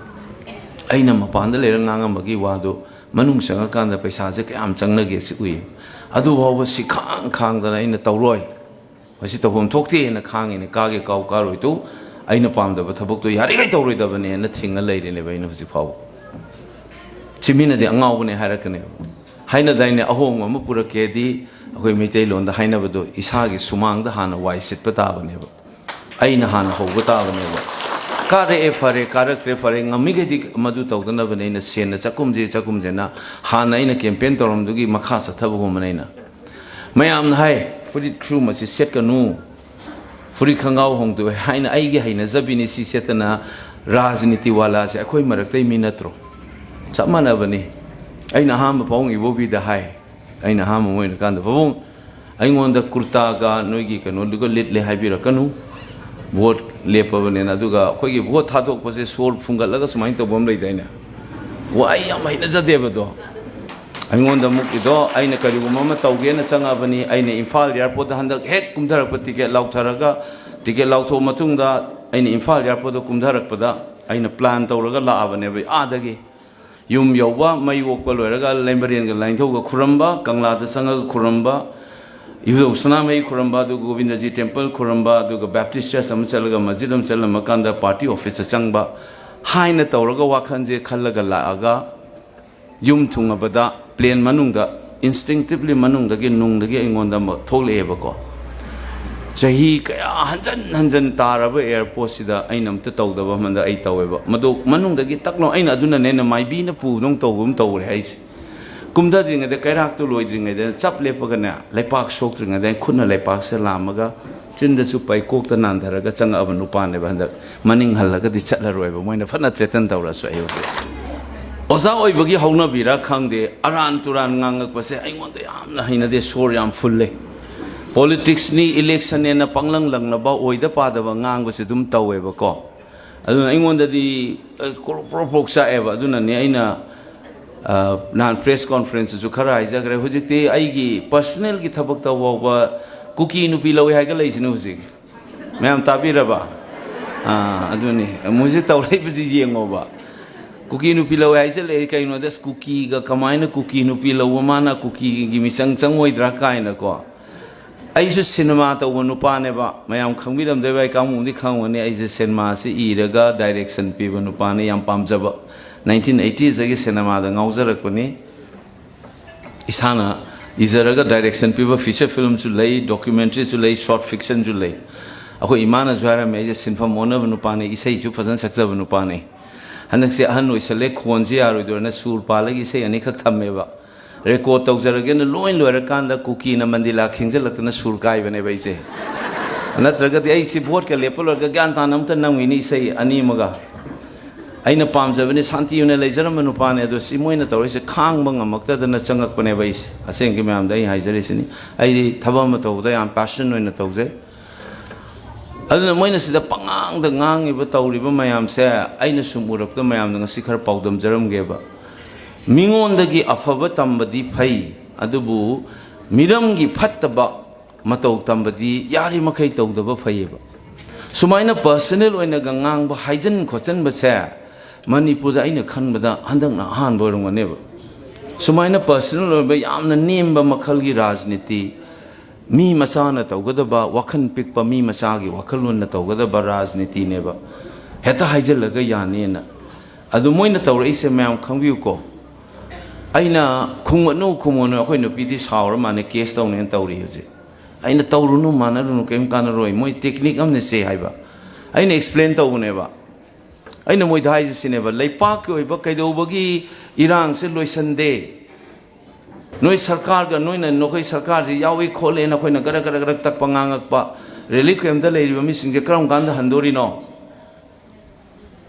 ꯑꯩꯅ ꯃꯄꯥꯟꯗ ꯂꯩꯔꯒ ꯉꯥꯡꯉꯝꯕꯒꯤ ꯋꯥꯗꯨ ꯃꯅꯨꯡ ꯆꯪꯉꯀꯥꯟꯗ ꯄꯩꯁꯥꯁꯦ ꯀꯌꯥꯝ ꯆꯪꯅꯒꯦ ꯁꯤ ꯎꯏ꯫ ꯑꯗꯨꯐꯥꯎꯕ ꯁꯤ ꯈꯥꯡ ꯈꯥꯡꯗꯅ ꯑꯩꯅ ꯇꯧꯔꯣꯏ, ꯃꯁꯤ ꯇꯧꯐꯝ ꯊꯣꯛꯇꯦꯅ ꯈꯥꯡꯉꯤꯅꯦ꯫ ꯀꯥꯒꯦ ꯀꯥꯎ, ꯀꯥꯔꯣꯏ ꯇꯣꯛꯎ꯫ ꯑꯩꯅ ꯄꯥꯝꯗꯕ ꯊꯕꯛꯇꯣ ꯌꯥꯔꯤꯈꯩ ꯇꯧꯔꯣꯏꯗꯕꯅꯦꯅ ꯊꯤꯡꯉ ꯂꯩꯔꯤꯅꯦꯕ ꯑꯩꯅ ꯍꯧꯖꯤꯛ ꯐꯥꯎꯕ꯫ ꯁꯤ ꯃꯤꯅꯗꯤ ꯑꯉꯥꯎꯕꯅꯦ ꯍꯥꯏꯔꯛꯀꯅꯦꯕ꯫ ꯍꯥꯏꯅꯗꯥꯏꯅꯦ, ꯑꯍꯣꯡꯕ ꯑꯃ ꯄꯨꯔꯛꯀꯦꯗꯤ ꯑꯩꯈꯣꯏ ꯃꯩꯇꯩꯂꯣꯟꯗ ꯍꯥꯏꯅꯕꯗꯣ ꯏꯁꯥꯒꯤ ꯁꯨꯃꯥꯡꯗ ꯍꯥꯟꯅ ꯋꯥꯏ ꯁꯤꯠꯄ ꯇꯥꯕꯅꯦꯕ꯫ ꯑꯩꯅ ꯍꯥꯟꯅ ꯍꯧꯕ ꯇꯥꯕꯅꯦꯕ꯫ ꯀꯥꯔꯛꯑꯦ ꯐꯔꯦ, ꯀꯥꯔꯛꯇ꯭ꯔꯦ ꯐꯔꯦ, ꯉꯝꯃꯤꯈꯩꯗꯤ ꯃꯗꯨ ꯇꯧꯗꯅꯕꯅꯦ ꯑꯩꯅ ꯁꯦꯟꯅ ꯆꯥꯛꯈꯨꯝꯁꯦ ꯆꯥꯛꯈꯨꯝꯁꯦꯅ ꯍꯥꯟꯅ ꯑꯩꯅ ꯀꯦꯝꯄꯦꯟ ꯇꯧꯔꯝꯗꯨꯒꯤ ꯃꯈꯥ ꯆꯠꯊꯕꯒꯨꯝꯕꯅꯦ ꯑꯩꯅ꯫ ꯃꯌꯥꯝꯅ ꯍꯥꯏ, "ꯐꯨꯔꯤꯠ ꯈꯨꯔꯨꯝ ꯑꯁꯤ ꯁꯦꯠꯀꯅꯨ, ꯐꯨꯔꯤꯠ ꯈꯣꯡꯒ꯭ꯔꯥꯎ ꯍꯣꯡꯗꯣꯛꯑꯦ" ꯍꯥꯏꯅ ꯑꯩꯒꯤ ꯍꯩꯅꯖꯕꯤꯅꯤ ꯁꯤ ꯁꯦꯠꯇꯅ ꯔꯥꯖꯅꯤꯇꯤ ꯋꯥꯂꯥꯁꯦ ꯑꯩꯈꯣꯏ ꯃꯔꯛꯇꯩ ꯃꯤ ꯅꯠꯇ꯭ꯔꯣ? ꯆꯞ ꯃꯥꯟꯅꯕꯅꯤ꯫ ꯑꯩꯅ ꯑꯍꯥꯟꯕ ꯄꯥꯕꯨꯡ ꯏꯕꯣꯕꯤꯗ ꯍꯥꯏ, ꯑꯩꯅ ꯑꯍꯥꯟꯕ ꯑꯣꯏꯔꯀꯥꯟꯗ, "ꯄꯥꯕꯨꯡ, ꯑꯩꯉꯣꯟꯗ ꯀꯨꯔꯇꯥꯒ ꯅꯣꯏꯒꯤ ꯀꯩꯅꯣꯗꯨꯒ ꯂꯤꯠꯂꯦ ꯍꯥꯏꯕꯤꯔꯛꯀꯅꯨ, ꯚꯣꯠ ꯂꯦꯞꯄꯕꯅꯦꯅ"꯫ ꯑꯗꯨꯒ ꯑꯩꯈꯣꯏꯒꯤ ꯚꯣꯠ ꯊꯥꯗꯣꯛꯄꯁꯦ ꯁꯣꯔ ꯐꯨꯡꯒꯠꯂꯒ ꯁꯨꯃꯥꯏꯅ ꯇꯧꯕ ꯑꯃ ꯂꯩꯗꯥꯏꯅꯦ? ꯋꯥ ꯑꯩ ꯌꯥꯝ ꯍꯩꯅꯖꯗꯦꯕꯗꯣ꯫ ꯑꯩꯉꯣꯟꯗ ꯑꯃꯨꯛ ꯏꯗꯣ, ꯑꯩꯅ ꯀꯔꯤꯒꯨꯝꯕ ꯑꯃ ꯇꯧꯒꯦꯅ ꯆꯪꯉꯕꯅꯤ, ꯑꯩꯅ ꯏꯝꯐꯥꯜ ꯑꯦꯌꯥꯔꯄꯣꯔꯠꯇ ꯍꯟꯗꯛ ꯍꯦꯛ ꯀꯨꯝꯊꯔꯛꯄ, ꯇꯤꯀꯦꯠ ꯂꯥꯎꯊꯔꯒ, ꯇꯤꯀꯦꯠ ꯂꯥꯎꯊꯣꯛꯑ ꯃꯇꯨꯡꯗ ꯑꯩꯅ ꯏꯝꯐꯥꯜ ꯑꯦꯌꯥꯔꯄꯣꯔꯠꯇ ꯀꯨꯝꯊꯔꯛꯄꯗ ꯑꯩꯅ ꯄ꯭ꯂꯥꯟ ꯇꯧꯔꯒ ꯂꯥꯛꯑꯕꯅꯦꯕ꯫ ꯑꯥꯗꯒꯤ ꯌꯨꯝ ꯌꯧꯕ, ꯃꯩ ꯑꯣꯛꯄ ꯂꯣꯏꯔꯒ ꯂꯩꯃꯔꯦꯟꯒ ꯂꯥꯏꯅꯤꯡꯊꯧꯒ ꯈꯨꯔꯝꯕ, ꯀꯪꯂꯥꯗ ꯆꯪꯉꯒ ꯈꯨꯔꯝꯕ, ꯏꯕꯨꯙꯧ ꯁꯅꯥꯃꯍꯤ ꯈꯨꯔꯝꯕ, ꯑꯗꯨꯒ ꯒꯣꯕꯤꯟꯗꯖꯤ ꯇꯦꯝꯄꯜ ꯈꯨꯔꯝꯕ, ꯑꯗꯨꯒ ꯕꯦꯞꯇꯤꯁ ꯆꯔꯆ ꯑꯃ ꯆꯠꯂꯒ ꯃꯁꯖꯤꯗ ꯑꯃ ꯆꯠꯂꯝꯃꯀꯥꯟꯗ ꯄꯥꯔꯇꯤ ꯑꯣꯐꯤꯁꯇ ꯆꯪꯕ ꯍꯥꯏꯅ ꯇꯧꯔꯒ ꯋꯥꯈꯜꯁꯦ ꯈꯜꯂꯒ ꯂꯥꯛꯑꯒ ꯌꯨꯝ ꯊꯨꯡꯉꯕꯗ ꯄ꯭ꯂꯦꯟ ꯃꯅꯨꯡꯗ instinctively ꯃꯅꯨꯡꯗꯒꯤ, ꯅꯨꯡꯗꯒꯤ ꯑꯩꯉꯣꯟꯗ ꯑꯃ ꯊꯣꯛꯂꯛꯑꯦꯕꯀꯣ꯫ ꯆꯍꯤ ꯀꯌꯥ ꯍꯟꯖꯟ ꯍꯟꯖꯟ ꯇꯥꯔꯕ ꯑꯦꯌꯥꯔꯄꯣꯔꯠꯁꯤꯗ ꯑꯩꯅ ꯑꯝꯇ ꯇꯧꯗꯕ ꯑꯃꯗ ꯑꯩ ꯇꯧꯋꯦꯕ꯫ ꯃꯗꯨ ꯃꯅꯨꯡꯗꯒꯤ ꯇꯛ ꯂꯥꯎ ꯑꯩꯅ ꯑꯗꯨꯅꯅꯦ ꯑꯩꯅ ꯃꯥꯏꯕꯤꯅ ꯄꯨꯕꯗꯧ ꯇꯧꯕ ꯑꯃ ꯇꯧꯔꯦ ꯍꯥꯏꯁꯦ꯫ ꯀꯨꯝꯊꯗ꯭ꯔꯤꯉꯩꯗ, ꯀꯩꯔꯥꯛꯇꯨ ꯂꯣꯏꯗ꯭ꯔꯤꯉꯩꯗ ꯆꯞ ꯂꯦꯞꯄꯒꯅꯦ, ꯂꯩꯄꯥꯛ ꯁꯣꯛꯇ꯭ꯔꯤꯉꯩꯗ ꯑꯩ ꯈꯨꯠꯅ ꯂꯩꯄꯥꯛꯁꯦ ꯂꯥꯝꯃꯒ ꯆꯤꯟꯗꯁꯨ ꯄꯩꯀꯣꯛꯇ ꯅꯥꯟꯊꯔꯒ ꯆꯪꯉꯛꯑꯕ ꯅꯨꯄꯥꯅꯦꯕ꯫ ꯍꯟꯗꯛ ꯃꯅꯤꯡ ꯍꯜꯂꯒꯗꯤ ꯆꯠꯂꯔꯣꯏꯕ, ꯃꯣꯏꯅ ꯐꯅ ꯊ꯭ꯔꯦꯇꯟ ꯇꯧꯔꯁꯨ꯫ ꯑꯩ ꯍꯧꯖꯤꯛ ꯑꯣꯖꯥ ꯑꯣꯏꯕꯒꯤ ꯍꯧꯅꯕꯤꯔ ꯈꯪꯗꯦ, ꯑꯔꯥꯟ ꯇꯨꯔꯥꯟ ꯉꯥꯡꯉꯛꯄꯁꯦ ꯑꯩꯉꯣꯟꯗ ꯌꯥꯝꯅ ꯍꯩꯅꯗꯦ, ꯁꯣꯔ ꯌꯥꯝ ꯐꯨꯜꯂꯦ꯫ ꯄꯣꯂꯤꯇꯤꯛꯁꯅꯤ, ꯏꯂꯦꯛꯁꯟꯅꯦꯅ ꯄꯪꯂꯪ ꯂꯪꯅꯕ, ꯑꯣꯏꯗ ꯄꯥꯗꯕ ꯉꯥꯡꯕꯁꯦ ꯑꯗꯨꯝ ꯇꯧꯋꯦꯕꯀꯣ꯫ ꯑꯗꯨꯅ ꯑꯩꯉꯣꯟꯗꯗꯤ, ꯑ, ꯀ꯭ꯔꯣꯛ ꯄ꯭ꯔꯣꯛ ꯄ꯭ꯔꯣꯛ ꯆꯥꯛꯑꯦꯕ꯫ ꯑꯗꯨꯅꯅꯦ ꯑꯩꯅ, ꯑ, ꯅꯍꯥꯟ ꯄ꯭ꯔꯦꯁ ꯀꯣꯟꯐ꯭ꯔꯦꯟꯁꯇꯁꯨ ꯈꯔ ꯍꯥꯏꯖꯈ꯭ꯔꯦ꯫ ꯍꯧꯖꯤꯛꯇꯤ ꯑꯩꯒꯤ ꯄꯔꯁꯅꯦꯜꯒꯤ ꯊꯕꯛꯇ ꯐꯥꯎꯕ ꯀꯨꯀꯤ ꯅꯨꯄꯤ ꯂꯧꯏ ꯍꯥꯏꯒ ꯂꯩꯁꯤꯅꯦ ꯍꯧꯖꯤꯛ꯫ ꯃꯌꯥꯝ ꯇꯥꯕꯤꯔꯕ? ꯑꯥ, ꯑꯗꯨꯅꯤ꯫ ꯃꯣꯏꯁꯦ ꯇꯧꯔꯛꯏꯕꯁꯤ ꯌꯦꯡꯉꯣꯕ꯫ ꯀꯨꯀꯤ ꯅꯨꯄꯤ ꯂꯧꯏ ꯍꯥꯏꯖꯜꯂꯛꯑꯦ꯫ ꯀꯩꯅꯣꯗ, ꯑꯁ, ꯀꯨꯀꯤꯒ ꯀꯃꯥꯏꯅ ꯀꯨꯀꯤ ꯅꯨꯄꯤ ꯂꯧꯕ, ꯃꯥꯅ ꯀꯨꯀꯤꯒꯤ ꯃꯤꯆꯪ ꯆꯪꯉꯣꯏꯗ꯭ꯔꯥ ꯀꯥꯏꯅꯀꯣ꯫ ꯑꯩꯁꯨ ꯁꯤꯅꯦꯃꯥ ꯇꯧꯕ ꯅꯨꯄꯥꯅꯦꯕ꯫ ꯃꯌꯥꯝ ꯈꯪꯕꯤꯔꯝꯗꯣꯏꯕ, ꯑꯩ ꯀꯥꯡꯕꯨꯗꯤ ꯈꯪꯉꯝꯒꯅꯤ꯫ ꯑꯩꯁꯦ ꯁꯤꯅꯦꯃꯥꯁꯤ ꯏꯔꯒ ꯗꯥꯏꯔꯦꯛꯁꯟ ꯄꯤꯕ ꯅꯨꯄꯥꯅꯤ, ꯌꯥꯝ ꯄꯥꯝꯖꯕ꯫ ꯅꯥꯏꯟꯇꯤꯟ ꯑꯩꯠꯇꯤꯁꯇꯒꯤ ꯁꯤꯅꯦꯃꯥꯗ ꯉꯥꯎꯖꯔꯛꯄꯅꯤ꯫ ꯏꯁꯥꯅ ꯏꯖꯔꯒ ꯗꯥꯏꯔꯦꯛꯁꯟ ꯄꯤꯕ ꯐꯤꯆꯔ ꯐꯤꯂꯝꯁꯨ ꯂꯩ, ꯗꯣꯀ꯭ꯌꯨꯃꯦꯟꯇꯔꯤꯁꯨ ꯂꯩ, ꯁꯣꯔꯠ ꯐꯤꯛꯁꯟꯁꯨ ꯂꯩ꯫ ꯑꯩꯈꯣꯏ ꯏꯃꯥꯅꯁꯨ ꯍꯥꯏꯔꯝꯃꯦ, ꯑꯩꯁꯦ ꯁꯤꯟꯐꯝ ꯑꯣꯟꯅꯕ ꯅꯨꯄꯥꯅꯤ, ꯏꯁꯩꯁꯨ ꯐꯖꯅ ꯁꯛꯆꯕ ꯅꯨꯄꯥꯅꯤ꯫ ꯍꯟꯗꯛꯁꯦ ꯑꯍꯟ ꯑꯣꯏꯁꯜꯂꯦ, ꯈꯣꯟꯁꯦ ꯌꯥꯔꯣꯏꯗꯣꯏꯔꯅ ꯁꯨꯔ ꯄꯥꯜꯂꯒ ꯏꯁꯩ ꯑꯅꯤꯈꯛ ꯊꯝꯃꯦꯕ꯫ ꯔꯦꯀꯣꯔꯗ ꯇꯧꯖꯔꯒꯦꯅ ꯂꯣꯏ ꯂꯣꯏꯔꯀꯥꯟꯗ ꯀꯨꯀꯤꯅ ꯃꯟꯗꯤꯂꯥ ꯈꯤꯡꯖꯤꯜꯂꯛꯇꯅ ꯁꯨꯔ ꯀꯥꯏꯕꯅꯦꯕ ꯑꯩꯁꯦ꯫ ꯅꯠꯇ꯭ꯔꯒꯗꯤ ꯑꯩꯁꯤ ꯚꯣꯠꯀ ꯂꯦꯞꯄ ꯂꯣꯏꯔꯒ ꯒ꯭ꯌꯥꯟ ꯇꯥꯅ ꯑꯝꯇ ꯅꯝꯈꯤꯅꯤ ꯏꯁꯩ ꯑꯅꯤ ꯑꯃꯒ꯫ ꯑꯩꯅ ꯄꯥꯝꯖꯕꯅꯤ, ꯁꯥꯟꯇꯤ ꯑꯣꯏꯅ ꯂꯩꯖꯔꯝꯕ ꯅꯨꯄꯥꯅꯦ꯫ ꯑꯗꯣ ꯁꯤ ꯃꯣꯏꯅ ꯇꯧꯔꯤꯁꯦ ꯈꯥꯡꯕ ꯉꯝꯃꯛꯇꯗꯅ ꯆꯪꯉꯛꯄꯅꯦꯕ ꯑꯩꯁꯦ꯫ ꯑꯁꯦꯡꯒꯤ ꯃꯌꯥꯝꯗ ꯑꯩ ꯍꯥꯏꯖꯔꯤꯁꯤꯅꯤ, ꯑꯩꯗꯤ ꯊꯕꯛ ꯑꯃ ꯇꯧꯕꯗ ꯌꯥꯝ ꯄꯦꯁꯟ ꯑꯣꯏꯅ ꯇꯧꯖꯩ꯫ ꯑꯗꯨꯅ ꯃꯣꯏꯅ ꯁꯤꯗ ꯄꯉꯥꯡꯗ ꯉꯥꯡꯉꯤꯕ ꯇꯧꯔꯤꯕ ꯃꯌꯥꯝꯁꯦ ꯑꯩꯅ ꯁꯨꯝ ꯎꯔꯛꯇ ꯃꯌꯥꯝꯗ ꯉꯁꯤ ꯈꯔ ꯄꯥꯎꯗꯝꯖꯔꯝꯒꯦꯕ꯫ ꯃꯤꯉꯣꯟꯗꯒꯤ ꯑꯐꯕ ꯇꯝꯕꯗꯤ ꯐꯩ, ꯑꯗꯨꯕꯨ ꯃꯤꯔꯝꯒꯤ ꯐꯠꯇꯕ ꯃꯇꯧ ꯇꯝꯕꯗꯤ ꯌꯥꯔꯤꯃꯈꯩ ꯇꯧꯗꯕ ꯐꯩꯌꯦꯕ꯫ ꯁꯨꯃꯥꯏꯅ ꯄꯔꯁꯅꯦꯜ ꯑꯣꯏꯅꯒ ꯉꯥꯡꯕ, ꯍꯥꯏꯖꯟ ꯈꯣꯠꯆꯟꯕꯁꯦ ꯃꯅꯤꯄꯨꯔꯗ ꯑꯩꯅ ꯈꯟꯕꯗ ꯍꯟꯗꯛꯅ ꯑꯍꯥꯟꯕ ꯑꯣꯏꯔꯝꯒꯅꯦꯕ꯫ ꯁꯨꯃꯥꯏꯅ ꯄꯔꯁꯅꯦꯜ ꯑꯣꯏꯕ ꯌꯥꯝꯅ ꯅꯦꯝꯕ ꯃꯈꯜꯒꯤ ꯔꯥꯖꯅꯤꯇꯤ, ꯃꯤ ꯃꯆꯥꯅ ꯇꯧꯒꯗꯕ, ꯋꯥꯈꯜ ꯄꯤꯛꯄ ꯃꯤ ꯃꯆꯥꯒꯤ ꯋꯥꯈꯜꯂꯣꯟꯅ ꯇꯧꯒꯗꯕ ꯔꯥꯖꯅꯤꯇꯤꯅꯦꯕ꯫ ꯍꯦꯛꯇ ꯍꯥꯏꯖꯤꯜꯂꯒ ꯌꯥꯅꯤꯅ꯫ ꯑꯗꯨ ꯃꯣꯏꯅ ꯇꯧꯔꯛꯏꯁꯦ ꯃꯌꯥꯝ ꯈꯪꯕꯤꯌꯨꯀꯣ꯫ ꯑꯩꯅ "ꯈꯨꯝꯒꯅꯨ, ꯈꯨꯝꯒꯅꯨ, ꯑꯩꯈꯣꯏ ꯅꯨꯄꯤꯗꯤ ꯁꯥꯎꯔ ꯃꯥꯜꯂꯦ, ꯀꯦꯁ ꯇꯧꯅꯦꯅ ꯇꯧꯔꯤ ꯍꯧꯖꯤꯛ"꯫ ꯑꯩꯅ "ꯇꯧꯔꯨꯅꯨ, ꯃꯥꯟꯅꯔꯨꯅꯨ, ꯀꯔꯤꯝ ꯀꯥꯟꯅꯔꯣꯏ, ꯃꯣꯏ ꯇꯦꯛꯅꯤꯛ ꯑꯃꯅ ꯁꯦ" ꯍꯥꯏꯕ꯫ ꯑꯩꯅ ꯑꯦꯛꯁꯄ꯭ꯂꯦꯟ ꯇꯧꯕꯅꯦꯕ꯫ ꯑꯩꯅ ꯃꯣꯏꯗ ꯍꯥꯏꯁꯦ ꯁꯤꯅꯦꯕ, ꯂꯩꯄꯥꯛꯀꯤ ꯑꯣꯏꯕ ꯀꯩꯗꯧꯕꯒꯤ ꯏꯔꯥꯡꯁꯦ ꯂꯣꯏꯁꯟꯗꯦ? ꯅꯣꯏ ꯁꯔꯀꯥꯔꯒ, ꯅꯣꯏꯅ, ꯅꯈꯣꯏ ꯁꯔꯀꯥꯔꯁꯤ ꯌꯥꯎꯏ ꯈꯣꯠꯂꯦꯅ ꯑꯩꯈꯣꯏꯅ ꯒꯔ ꯒꯔ ꯒꯔ ꯇꯛꯄ ꯉꯥꯡꯉꯛꯄ, ꯔꯤꯂꯤꯐ ꯀꯦꯝꯞꯇ ꯂꯩꯔꯤꯕ ꯃꯤꯁꯤꯡꯁꯦ ꯀꯔꯝ ꯀꯥꯟꯗ ꯍꯟꯗꯣꯔꯤꯅꯣ?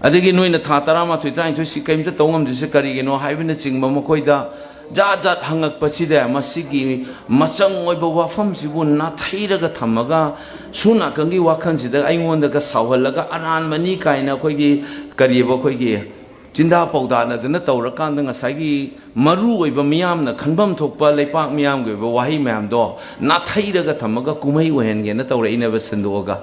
ꯑꯗꯒꯤ ꯅꯣꯏꯅ ꯊꯥ ꯇꯔꯥꯃꯥꯊꯣꯏ, ꯇꯔꯥꯅꯤꯊꯣꯏꯁꯤ ꯀꯔꯤꯝꯇ ꯇꯧ ꯉꯝꯗ꯭ꯔꯤꯁꯦ ꯀꯔꯤꯒꯤꯅꯣ ꯍꯥꯏꯕꯅꯆꯤꯡꯕ ꯃꯈꯣꯏꯗ ꯖꯥꯠ ꯖꯥꯠ ꯍꯪꯉꯛꯄꯁꯤꯗ, ꯃꯁꯤꯒꯤ ꯃꯆꯪ ꯑꯣꯏꯕ ꯋꯥꯐꯝꯁꯤꯕꯨ ꯅꯥꯊꯩꯔꯒ ꯊꯝꯃꯒ, ꯁꯣꯝ ꯅꯥꯀꯟꯒꯤ ꯋꯥꯈꯜꯁꯤꯗ ꯑꯩꯉꯣꯟꯗꯒ ꯁꯥꯎꯍꯜꯂꯒ, ꯑꯔꯥꯟꯕꯅꯤ ꯀꯥꯏꯅ ꯑꯩꯈꯣꯏꯒꯤ, ꯀꯔꯤꯑꯕ, ꯑꯩꯈꯣꯏꯒꯤ ꯆꯤꯟꯗꯥ ꯄꯥꯎꯗꯥꯅꯗꯅ ꯇꯧꯔꯀꯥꯟꯗ, ꯉꯁꯥꯏꯒꯤ ꯃꯔꯨ ꯑꯣꯏꯕ ꯃꯤꯌꯥꯝꯅ ꯈꯟꯐꯝ ꯊꯣꯛꯄ ꯂꯩꯄꯥꯛ ꯃꯤꯌꯥꯝꯒꯤ ꯑꯣꯏꯕ ꯋꯥꯍꯩ ꯃꯌꯥꯝꯗꯣ ꯅꯥꯊꯩꯔꯒ ꯊꯝꯃꯒ ꯀꯨꯝꯍꯩ ꯑꯣꯏꯍꯟꯒꯦꯅ ꯇꯧꯔꯛꯏꯅꯦꯕ, ꯁꯟꯗꯣꯛꯑꯒ꯫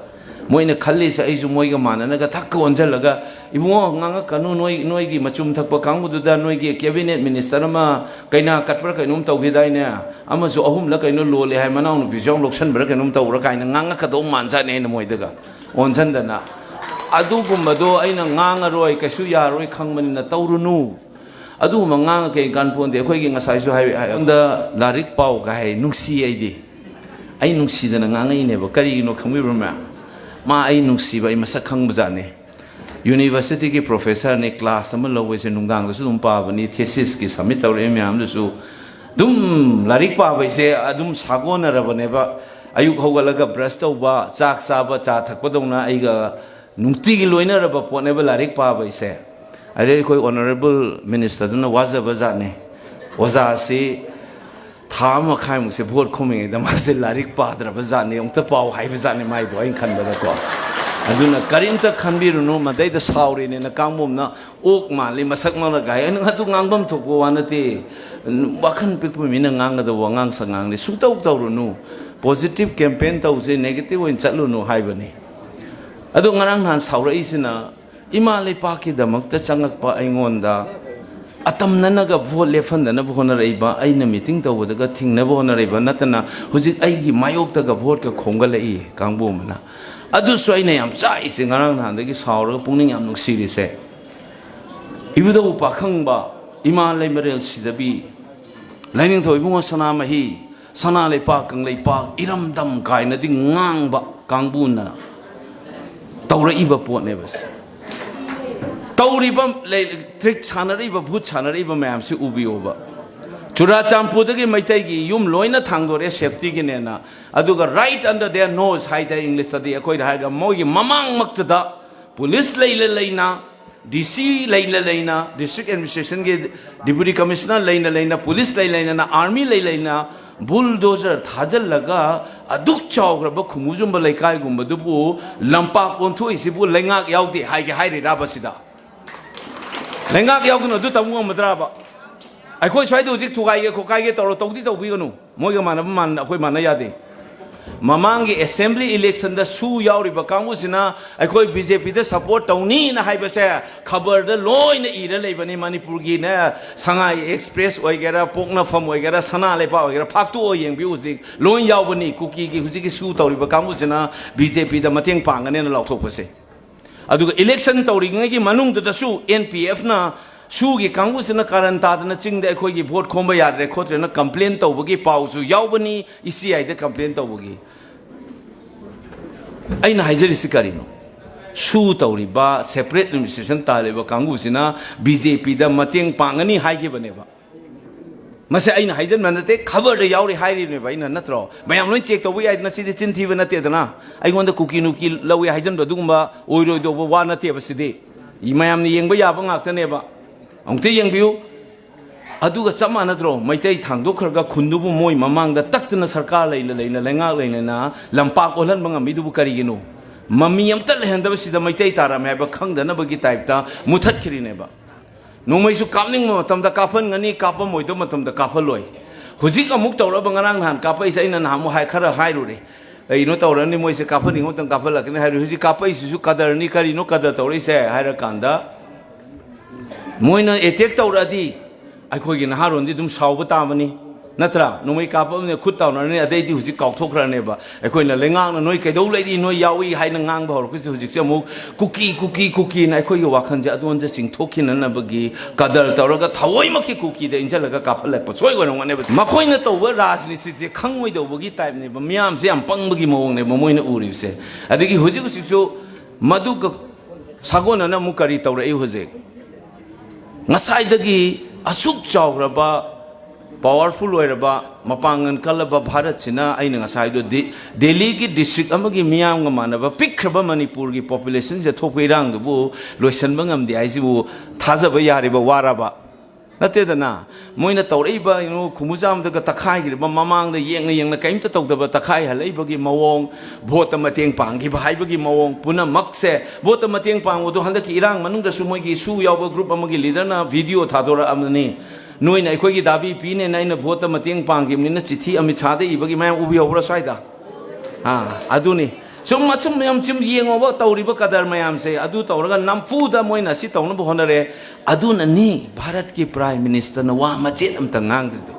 ꯃꯣꯏꯅ ꯈꯜꯂꯤꯁꯦ ꯑꯩꯁꯨ ꯃꯣꯏꯒ ꯃꯥꯟꯅꯅꯒ ꯊꯛꯀ ꯑꯣꯟꯁꯤꯜꯂꯒ, "ꯏꯕꯨꯡꯉꯣ, ꯉꯥꯡꯉꯛꯀꯅꯨ, ꯅꯣꯏ, ꯅꯣꯏꯒꯤ ꯃꯆꯨꯝ ꯊꯛꯄ ꯀꯥꯡꯕꯨꯗꯨꯗ ꯅꯣꯏꯒꯤ cabinet minister ꯑꯃ ꯀꯩꯅꯥ ꯀꯠꯄ꯭ꯔꯥ ꯀꯩꯅꯣꯝ ꯇꯧꯈꯤꯗꯥꯏꯅꯦ? ꯑꯃꯁꯨ ꯑꯍꯨꯝꯂ ꯀꯩꯅꯣ ꯂꯣꯜꯂꯦ ꯍꯥꯏ, ꯃꯅꯥꯎꯅꯨꯄꯤꯁꯨ ꯌꯥꯎ ꯂꯧꯁꯟꯕ꯭ꯔꯥ ꯀꯩꯅꯣꯝ ꯇꯧꯕ꯭ꯔꯥ?" ꯀꯥꯏꯅ ꯉꯥꯡꯉꯛꯀꯗꯧ ꯃꯥꯟꯖꯥꯠꯅꯦ ꯑꯩꯅ ꯃꯣꯏꯗꯒ ꯑꯣꯟꯁꯤꯟꯗꯅ꯫ ꯑꯗꯨꯒꯨꯝꯕꯗꯣ ꯑꯩꯅ ꯉꯥꯡꯉꯔꯣꯏ, ꯀꯩꯁꯨ ꯌꯥꯔꯣꯏ ꯈꯪꯕꯅꯤꯅ ꯇꯧꯔꯨꯅꯨ꯫ ꯑꯗꯨꯒꯨꯝꯕ ꯉꯥꯡꯉ ꯀꯩ ꯀꯥꯟꯄꯣꯟꯗꯦ꯫ ꯑꯩꯈꯣꯏꯒꯤ ꯉꯁꯥꯏꯁꯨ ꯍꯥꯏ, ꯍꯥꯏ, ꯑꯩꯉꯣꯟꯗ ꯂꯥꯏꯔꯤꯛ ꯄꯥꯎꯒ ꯍꯥꯏ, ꯅꯨꯡꯁꯤ ꯑꯩꯗꯤ꯫ ꯑꯩ ꯅꯨꯡꯁꯤꯗꯅ ꯉꯥꯡꯉꯛꯏꯅꯦꯕ꯫ ꯀꯔꯤꯒꯤꯅꯣ ꯈꯪꯕꯤꯕ꯭ꯔꯥ ꯃꯌꯥꯝ? ꯃꯥ ꯑꯩ ꯅꯨꯡꯁꯤꯕ ꯑꯩ ꯃꯁꯛ ꯈꯪꯕꯖꯥꯠꯅꯤ꯫ Universityꯒꯤ professorꯅꯤ, class ꯑꯃ ꯂꯧꯕꯁꯦ ꯅꯨꯡꯗꯥꯡꯗꯁꯨ ꯑꯗꯨꯝ ꯄꯥꯕꯅꯤ, thesisꯀꯤ submit ꯇꯧꯔꯛꯏ ꯃꯌꯥꯝꯗꯨꯁꯨ꯫ ꯑꯗꯨꯝ ꯂꯥꯏꯔꯤꯛ ꯄꯥꯕꯩꯁꯦ ꯑꯗꯨꯝ ꯁꯥꯒꯣꯟꯅꯔꯕꯅꯦꯕ꯫ ꯑꯌꯨꯛ ꯍꯧꯒꯠꯂꯒ brush ꯇꯧꯕ, ꯆꯥꯛ ꯆꯥꯕ, ꯆꯥ ꯊꯛꯄꯗꯧꯅ ꯑꯩꯒ ꯅꯨꯡꯇꯤꯒꯤ ꯂꯣꯏꯅꯔꯕ ꯄꯣꯠꯅꯦꯕ ꯂꯥꯏꯔꯤꯛ ꯄꯥꯕꯩꯁꯦ꯫ ꯑꯗꯩ ꯑꯩꯈꯣꯏ honourable ministerꯗꯨꯅ ꯋꯥꯖꯕ ꯖꯥꯠꯅꯤ꯫ ꯑꯣꯖꯥꯁꯤ ꯊꯥ ꯑꯃ ꯃꯈꯥꯏꯃꯨꯛꯁꯦ vote ꯈꯣꯝꯃꯤꯉꯩꯗ ꯃꯥꯁꯦ ꯂꯥꯏꯔꯤꯛ ꯄꯥꯗ꯭ꯔꯕ ꯖꯥꯠꯅꯤ, ꯑꯃꯨꯛꯇ ꯄꯥꯎ ꯍꯥꯏꯕ ꯖꯥꯠꯅꯤ ꯃꯥꯏꯗꯣ, ꯑꯩꯅ ꯈꯟꯕꯗꯀꯣ꯫ ꯑꯗꯨꯅ ꯀꯔꯤꯝꯇ ꯈꯟꯕꯤꯔꯨꯅꯨ, ꯃꯗꯩꯗ ꯁꯥꯎꯔꯤꯅꯦꯅ ꯀꯥꯡꯕꯨꯝꯅ ꯑꯣꯛ ꯃꯥꯜꯂꯤ, ꯃꯁꯛ ꯃꯥꯜꯂꯒ ꯍꯥꯏ꯫ ꯑꯩꯅ ꯑꯗꯨ ꯉꯥꯡꯐꯝ ꯊꯣꯛꯄ ꯋꯥ ꯅꯠꯇꯦ꯫ ꯋꯥꯈꯜ ꯄꯤꯛꯄ ꯃꯤꯅ ꯉꯥꯡꯒꯗꯕ ꯋꯥꯉꯥꯡ ꯁꯉꯥꯡꯅꯤ꯫ ꯁꯨꯡꯇꯧ ꯇꯧꯔꯨꯅꯨ꯫ Positive campaign ꯇꯧꯁꯦ, negative ꯑꯣꯏꯅ ꯆꯠꯂꯨꯅꯨ ꯍꯥꯏꯕꯅꯤ꯫ ꯑꯗꯣ ꯉꯔꯥꯡ ꯅꯍꯥꯟ ꯁꯥꯎꯔꯛꯏꯁꯤꯅ ꯏꯃꯥ ꯂꯩꯄꯥꯛꯀꯤꯗꯃꯛꯇ ꯆꯪꯉꯛꯄ ꯑꯩꯉꯣꯟꯗ ꯑꯇꯝꯅꯅꯒ vote ꯂꯦꯞꯍꯟꯗꯅꯕ ꯍꯣꯠꯅꯔꯛꯏꯕ, ꯑꯩꯅ meeting ꯇꯧꯕꯗꯒ ꯊꯤꯡꯅꯕ ꯍꯣꯠꯅꯔꯛꯏꯕ ꯅꯠꯇꯅ ꯍꯧꯖꯤꯛ ꯑꯩꯒꯤ ꯃꯥꯌꯣꯛꯇꯒ voteꯀ ꯈꯣꯝꯒꯠꯂꯛꯏ ꯀꯥꯡꯕꯨ ꯑꯃꯅ꯫ ꯑꯗꯨꯁꯨ ꯑꯩꯅ ꯌꯥꯝ ꯆꯥꯛꯏꯁꯦ, ꯉꯔꯥꯡ ꯅꯍꯥꯟꯗꯒꯤ ꯁꯥꯎꯔꯒ ꯄꯨꯛꯅꯤꯡ ꯌꯥꯝ ꯅꯨꯡꯁꯤꯔꯤꯁꯦ꯫ ꯏꯕꯨꯙꯧ ꯄꯥꯈꯪꯕ, ꯏꯃꯥ ꯂꯩꯃꯔꯦꯜ ꯁꯤꯗꯕꯤ, ꯂꯥꯏꯅꯤꯡꯊꯧ ꯏꯕꯨꯡꯉꯣ ꯁꯅꯥꯃꯍꯤ, ꯁꯅꯥ ꯂꯩꯄꯥꯛ, ꯀꯪꯂꯩꯄꯥꯛ, ꯏꯔꯝꯗꯝ ꯀꯥꯏꯅꯗꯤ ꯉꯥꯡꯕ ꯀꯥꯡꯕꯨꯅ ꯇꯧꯔꯛꯏꯕ ꯄꯣꯠꯅꯦꯕ ꯁꯤ꯫ ꯇꯧꯔꯤꯕ ꯂꯩ-, trick ꯁꯥꯟꯅꯔꯛꯏꯕ, ꯚꯨꯠ ꯁꯥꯟꯅꯔꯛꯏꯕ ꯃꯌꯥꯝꯁꯤ ꯎꯕꯤꯌꯣꯕ꯫ ꯆꯨꯔꯥꯆꯥꯟꯄꯨꯔꯗꯒꯤ ꯃꯩꯇꯩꯒꯤ ꯌꯨꯝ ꯂꯣꯏꯅ ꯊꯥꯡꯗꯣꯔꯛꯑꯦ safetyꯒꯤꯅꯦꯅ, ꯑꯗꯨꯒ right under their nose ꯍꯥꯏꯇꯥꯔꯦ Englishꯇꯗꯤ, ꯑꯩꯈꯣꯏꯗ ꯍꯥꯏꯔꯒ ꯃꯣꯏꯒꯤ ꯃꯃꯥꯡꯃꯛꯇꯗ police ꯂꯩꯅ ꯂꯩꯅ, DC ꯂꯩꯅ ꯂꯩꯅ, district administrationꯒꯤ deputy commissioner ꯂꯩꯅ ꯂꯩꯅ, police ꯂꯩ ꯂꯩꯅꯅ, army ꯂꯩ ꯂꯩꯅ, bulldozer ꯊꯥꯖꯤꯜꯂꯒ ꯑꯗꯨꯛ ꯆꯥꯎꯈ꯭ꯔꯕ ꯈꯨꯃꯨꯖꯨꯝꯕ ꯂꯩꯀꯥꯏꯒꯨꯝꯕꯗꯨꯕꯨ ꯂꯝꯄꯥꯛ ꯑꯣꯟꯊꯣꯛꯏꯁꯤꯕꯨ ꯂꯩꯉꯥꯛ ꯌꯥꯎꯗꯦ ꯍꯥꯏꯒꯦ ꯍꯥꯏꯔꯤꯔꯥꯕ ꯁꯤꯗ? ꯂꯩꯉꯥꯛ ꯌꯥꯎꯗꯅ ꯑꯗꯨ ꯇꯧꯕ ꯉꯝꯒꯗ꯭ꯔꯥꯕ? ꯑꯩꯈꯣꯏ ꯁ꯭ꯋꯥꯏꯗ ꯍꯧꯖꯤꯛ ꯊꯨꯒꯥꯏꯒꯦ ꯈꯣꯠꯀꯥꯏꯒꯦ ꯇꯧꯔꯣ, ꯇꯧꯗꯤ ꯇꯧꯕꯤꯒꯅꯨ꯫ ꯃꯣꯏꯒ ꯃꯥꯟꯅꯕ ꯃꯥꯟ-, ꯑꯩꯈꯣꯏ ꯃꯥꯟꯅ ꯌꯥꯗꯦ꯫ ꯃꯃꯥꯡꯒꯤ assembly election ꯗ ꯁꯨ ꯌꯥꯎꯔꯤꯕ ꯀꯥꯡꯕꯨꯁꯤꯅ ꯑꯩꯈꯣꯏ ꯕꯤ ꯖꯦ ꯄꯤ ꯗ support ꯇꯧꯅꯤꯅ ꯍꯥꯏꯕꯁꯦ ꯈꯕꯔꯗ ꯂꯣꯏꯅ ꯏꯔ ꯂꯩꯕꯅꯤ꯫ ꯃꯅꯤꯄꯨꯔꯒꯤꯅꯦ, ꯁꯉꯥꯏ ꯑꯦꯛꯁꯄ꯭ꯔꯦꯁ ꯑꯣꯏꯒꯦꯔꯥ, ꯄꯣꯛꯅꯐꯝ ꯑꯣꯏꯒꯦꯔꯥ, ꯁꯅꯥ ꯂꯩꯕꯥꯛ ꯑꯣꯏꯒꯦꯔꯥ, ꯐꯥꯛꯇꯣꯛꯑ ꯌꯦꯡꯕꯤꯌꯨ, ꯍꯧꯖꯤꯛ ꯂꯣꯏ ꯌꯥꯎꯕꯅꯤ꯫ ꯀꯨꯀꯤꯒꯤ ꯍꯧꯖꯤꯛꯀꯤ ꯁꯨ ꯇꯧꯔꯤꯕ ꯀꯥꯡꯕꯨꯁꯤꯅ ꯕꯤ ꯖꯦ ꯄꯤ ꯗ ꯃꯇꯦꯡ ꯄꯥꯡꯒꯅꯦꯅ ꯂꯥꯎꯊꯣꯛꯄꯁꯦ꯫ ꯑꯗꯨꯒ election ꯇꯧꯔꯤꯉꯩꯒꯤ ꯃꯅꯨꯡꯗꯨꯗꯁꯨ ꯑꯦꯟ ꯄꯤ ꯑꯦꯐꯅ ꯁꯨꯒꯤ ꯀꯥꯡꯕꯨꯁꯤꯅ ꯀꯥꯔꯟ ꯇꯥꯗꯅ ꯆꯤꯡꯗ ꯑꯩꯈꯣꯏꯒꯤ ꯚꯣꯠ ꯈꯣꯝꯕ ꯌꯥꯗ꯭ꯔꯦ ꯈꯣꯠꯇ꯭ꯔꯦꯅ complain ꯇꯧꯕꯒꯤ ꯄꯥꯎꯁꯨ ꯌꯥꯎꯕꯅꯤ꯫ ꯏ ꯁꯤ ꯑꯥꯏꯗ complain ꯇꯧꯕꯒꯤ꯫ ꯑꯩꯅ ꯍꯥꯏꯖꯔꯤꯁꯤ ꯀꯔꯤꯅꯣ? ꯁꯨ ꯇꯧꯔꯤꯕ, separate administration ꯇꯥꯜꯂꯤꯕ ꯀꯥꯡꯕꯨꯁꯤꯅ ꯕꯤ ꯖꯦ ꯄꯤꯗ ꯃꯇꯦꯡ ꯄꯥꯡꯒꯅꯤ ꯍꯥꯏꯈꯤꯕꯅꯦꯕ꯫ ꯃꯁꯤ ꯑꯩꯅ ꯍꯥꯏꯖꯟꯕ ꯅꯠꯇꯦ, ꯈꯕꯔꯗ ꯌꯥꯎꯔꯤ ꯍꯥꯏꯔꯤꯕꯅꯦꯕ ꯑꯩꯅ, ꯅꯠꯇ꯭ꯔꯣ? ꯃꯌꯥꯝ ꯂꯣꯏ check ꯇꯧꯕ ꯌꯥꯏꯗꯅ, ꯁꯤꯗꯤ ꯆꯤꯟ ꯊꯤꯕ ꯅꯠꯇꯦꯗꯅ꯫ ꯑꯩꯉꯣꯟꯗ ꯀꯨꯀꯤ ꯅꯨꯀꯤ ꯂꯧꯏ ꯍꯥꯏꯖꯟꯕ ꯑꯗꯨꯒꯨꯝꯕ ꯑꯣꯏꯔꯣꯏꯗꯧꯕ ꯋꯥ ꯅꯠꯇꯦꯕ ꯁꯤꯗꯤ꯫ ꯃꯌꯥꯝꯅ ꯌꯦꯡꯕ ꯌꯥꯕ ꯉꯥꯛꯇꯅꯦꯕ꯫ ꯑꯃꯨꯛꯇ ꯌꯦꯡꯕꯤꯌꯨ꯫ ꯑꯗꯨꯒ ꯆꯞ ꯃꯥꯟꯅꯗ꯭ꯔꯣ? ꯃꯩꯇꯩ ꯊꯥꯡꯗꯣꯛꯈ꯭ꯔꯒ ꯈꯨꯟꯗꯨꯕꯨ ꯃꯣꯏ ꯃꯃꯥꯡꯗ ꯇꯛꯇꯅ ꯁꯔꯀꯥꯔ ꯂꯩꯅ ꯂꯩꯅ, ꯂꯩꯉꯥꯛ ꯂꯩꯅ ꯂꯩꯅ ꯂꯝꯄꯥꯛ ꯑꯣꯜꯍꯟꯕ ꯉꯝꯃꯤꯗꯨꯕꯨ ꯀꯔꯤꯒꯤꯅꯣ? ꯃꯃꯤ ꯑꯝꯇ ꯂꯩꯍꯟꯗꯕꯁꯤꯗ ꯃꯩꯇꯩ ꯇꯥꯔꯝꯃꯦ ꯍꯥꯏꯕ ꯈꯪꯗꯅꯕꯒꯤ type ꯇ ꯃꯨꯊꯠꯈ꯭ꯔꯤꯅꯦꯕ꯫ ꯅꯣꯡꯃꯩꯁꯨ ꯀꯥꯞꯅꯤꯡꯕ ꯃꯇꯝꯗ ꯀꯥꯞꯍꯟꯒꯅꯤ, ꯀꯥꯞꯄꯝꯃꯣꯏꯗꯕ ꯃꯇꯝꯗ ꯀꯥꯞꯍꯜꯂꯣꯏ꯫ ꯍꯧꯖꯤꯛ ꯑꯃꯨꯛ ꯇꯧꯔꯕ, ꯉꯔꯥꯡ ꯅꯍꯥꯟ ꯀꯥꯞꯄꯛꯏꯁꯦ ꯑꯩꯅ ꯅꯍꯥꯟꯃꯨꯛ ꯍꯥꯏ, ꯈꯔ ꯍꯥꯏꯔꯨꯔꯦ, ꯀꯩꯅꯣ ꯇꯧꯔꯅꯤ, ꯃꯣꯏꯁꯦ ꯀꯥꯞꯍꯟꯅꯤꯡꯕ ꯃꯇꯝꯗ ꯀꯥꯞꯍꯜꯂꯛꯀꯅꯤ ꯍꯥꯏꯔꯨꯔꯦ꯫ ꯍꯧꯖꯤꯛ ꯀꯥꯞꯄꯛꯏꯁꯤꯁꯨ ꯀꯗꯔꯅꯤ, ꯀꯔꯤꯅꯣ ꯀꯗꯔ ꯇꯧꯔꯛꯏꯁꯦ ꯍꯥꯏꯔꯀꯥꯟꯗ, ꯃꯣꯏꯅ attack ꯇꯧꯔꯛꯑꯗꯤ ꯑꯩꯈꯣꯏꯒꯤ ꯅꯍꯥꯔꯣꯟꯗꯤ ꯑꯗꯨꯝ ꯁꯥꯎꯕ ꯇꯥꯕꯅꯤ, ꯅꯠꯇ꯭ꯔꯥ? ꯅꯣꯡꯃꯩ ꯀꯥꯞꯄ ꯑꯃꯅ ꯈꯨꯠ ꯇꯥꯎꯅꯔꯅꯤ, ꯑꯗꯩꯗꯤ ꯍꯧꯖꯤꯛ ꯀꯥꯎꯊꯣꯛꯈ꯭ꯔꯅꯦꯕ꯫ ꯑꯩꯈꯣꯏꯅ ꯂꯩꯉꯥꯛꯅ "ꯅꯣꯏ ꯀꯩꯗꯧ ꯂꯩꯔꯤ, ꯅꯣꯏ ꯌꯥꯎꯏ" ꯍꯥꯏꯅ ꯉꯥꯡꯕ ꯍꯧꯔꯛꯄꯁꯦ, ꯍꯧꯖꯤꯛꯁꯦ ꯑꯃꯨꯛ "ꯀꯨꯀꯤ, ꯀꯨꯀꯤ, ꯀꯨꯀꯤꯅ" ꯑꯩꯈꯣꯏꯒꯤ ꯋꯥꯈꯜꯁꯦ ꯑꯗꯣꯟꯗ ꯆꯤꯡꯊꯣꯛꯈꯤꯅꯅꯕꯒꯤ ꯀꯗꯔ ꯇꯧꯔꯒ ꯊꯑꯣꯏꯃꯛꯀꯤ ꯀꯨꯀꯤꯗ ꯏꯟꯁꯤꯜꯂꯒ ꯀꯥꯞꯍꯜꯂꯛꯄ ꯁꯣꯏ ꯑꯣꯏꯔꯝꯒꯅꯦꯕ꯫ ꯃꯈꯣꯏꯅ ꯇꯧꯕ ꯔꯥꯖꯅꯤꯇꯤꯁꯦ ꯈꯪꯉꯣꯏꯗꯧꯕꯒꯤ type ꯅꯦꯕ, ꯃꯤꯌꯥꯝꯁꯦ ꯌꯥꯝ ꯄꯪꯕꯒꯤ ꯃꯑꯣꯡꯅꯦꯕ ꯃꯣꯏꯅ ꯎꯔꯤꯕꯁꯦ꯫ ꯑꯗꯒꯤ ꯍꯧꯖꯤꯛ ꯍꯧꯖꯤꯛꯁꯨ ꯃꯗꯨꯒ ꯁꯥꯒꯣꯟꯅꯅ ꯑꯃꯨꯛ ꯀꯔꯤ ꯇꯧꯔꯛꯏ ꯍꯧꯖꯤꯛ? ꯉꯁꯥꯏꯗꯒꯤ ꯑꯁꯨꯛ ꯆꯥꯎꯈ꯭ꯔꯕ, powerful ꯑꯣꯏꯔꯕ, ꯃꯄꯥꯡꯒꯜ ꯀꯜꯂꯕ ꯚꯥꯔꯠꯁꯤꯅ, ꯑꯩꯅ ꯉꯁꯥꯏꯗꯣ ꯗꯤ-, ꯗꯦꯜꯂꯤꯒꯤ district ꯑꯃꯒꯤ ꯃꯤꯌꯥꯝꯒ ꯃꯥꯟꯅꯕ ꯄꯤꯛꯈ꯭ꯔꯕ ꯃꯅꯤꯄꯨꯔꯒꯤ population ꯁꯦ ꯊꯣꯛꯄ ꯏꯔꯥꯡꯗꯨꯕꯨ ꯂꯣꯏꯁꯤꯟꯕ ꯉꯝꯗꯦ ꯍꯥꯏꯁꯤꯕꯨ ꯊꯥꯖꯕ ꯌꯥꯔꯤꯕ ꯋꯥꯔꯕ? ꯅꯠꯇꯦꯗꯅ꯫ ꯃꯣꯏꯅ ꯇꯧꯔꯛꯏꯕ, you know, ꯈꯨꯃꯨꯖꯥꯝꯗꯒ ꯇꯛꯈꯥꯏꯈ꯭ꯔꯤꯕ, ꯃꯃꯥꯡꯗ ꯌꯦꯡꯅ ꯌꯦꯡꯅ ꯀꯔꯤꯝꯇ ꯇꯧꯗꯕ ꯇꯛꯈꯥꯏꯍꯜꯂꯛꯏꯕꯒꯤ ꯃꯑꯣꯡ, ꯚꯣꯠꯇ ꯃꯇꯦꯡ ꯄꯥꯡꯈꯤꯕ ꯍꯥꯏꯕꯒꯤ ꯃꯑꯣꯡ, ꯄꯨꯝꯅꯃꯛꯁꯦ ꯚꯣꯠꯇ ꯃꯇꯦꯡ ꯄꯥꯡꯕꯗꯣ ꯍꯟꯗꯛꯀꯤ ꯏꯔꯥꯡ ꯃꯅꯨꯡꯗꯁꯨ ꯃꯣꯏꯒꯤ ꯁꯨ ꯌꯥꯎꯕ group ꯑꯃꯒꯤ leader ꯅ video ꯊꯥꯗꯣꯔꯛꯑꯕꯅꯤ꯫ "ꯅꯣꯏꯅ ꯑꯩꯈꯣꯏꯒꯤ ꯗꯥꯕꯤ ꯄꯤꯅꯦꯅ ꯑꯩꯅ ꯚꯣꯠꯇ ꯃꯇꯦꯡ ꯄꯥꯡꯈꯤꯕꯅꯤꯅ" ꯆꯤꯊꯤ ꯑꯃꯤꯠ ꯁꯥꯗ ꯏꯕꯒꯤ ꯃꯌꯥꯝ ꯎꯕꯤꯍꯧꯕ꯭ꯔꯥ ꯁ꯭ꯋꯥꯏꯗ? ꯑꯥ, ꯑꯗꯨꯅꯤ꯫ ꯁꯨꯝ ꯑꯁꯨꯝ ꯌꯥꯝ ꯁꯨꯝ ꯌꯦꯡꯉꯣꯕ, ꯇꯧꯔꯤꯕ ꯀꯗꯔ ꯃꯌꯥꯝꯁꯦ꯫ ꯑꯗꯨ ꯇꯧꯔꯒ ꯅꯝꯐꯨꯗ ꯃꯣꯏꯅ ꯁꯤ ꯇꯧꯅꯕ ꯍꯣꯠꯅꯔꯦ꯫ ꯑꯗꯨꯅꯅꯤ ꯚꯥꯔꯠꯀꯤ Prime Ministerꯅ ꯋꯥ ꯃꯆꯦꯠ ꯑꯝꯇ ꯉꯥꯡꯗ꯭ꯔꯤꯗꯣ꯫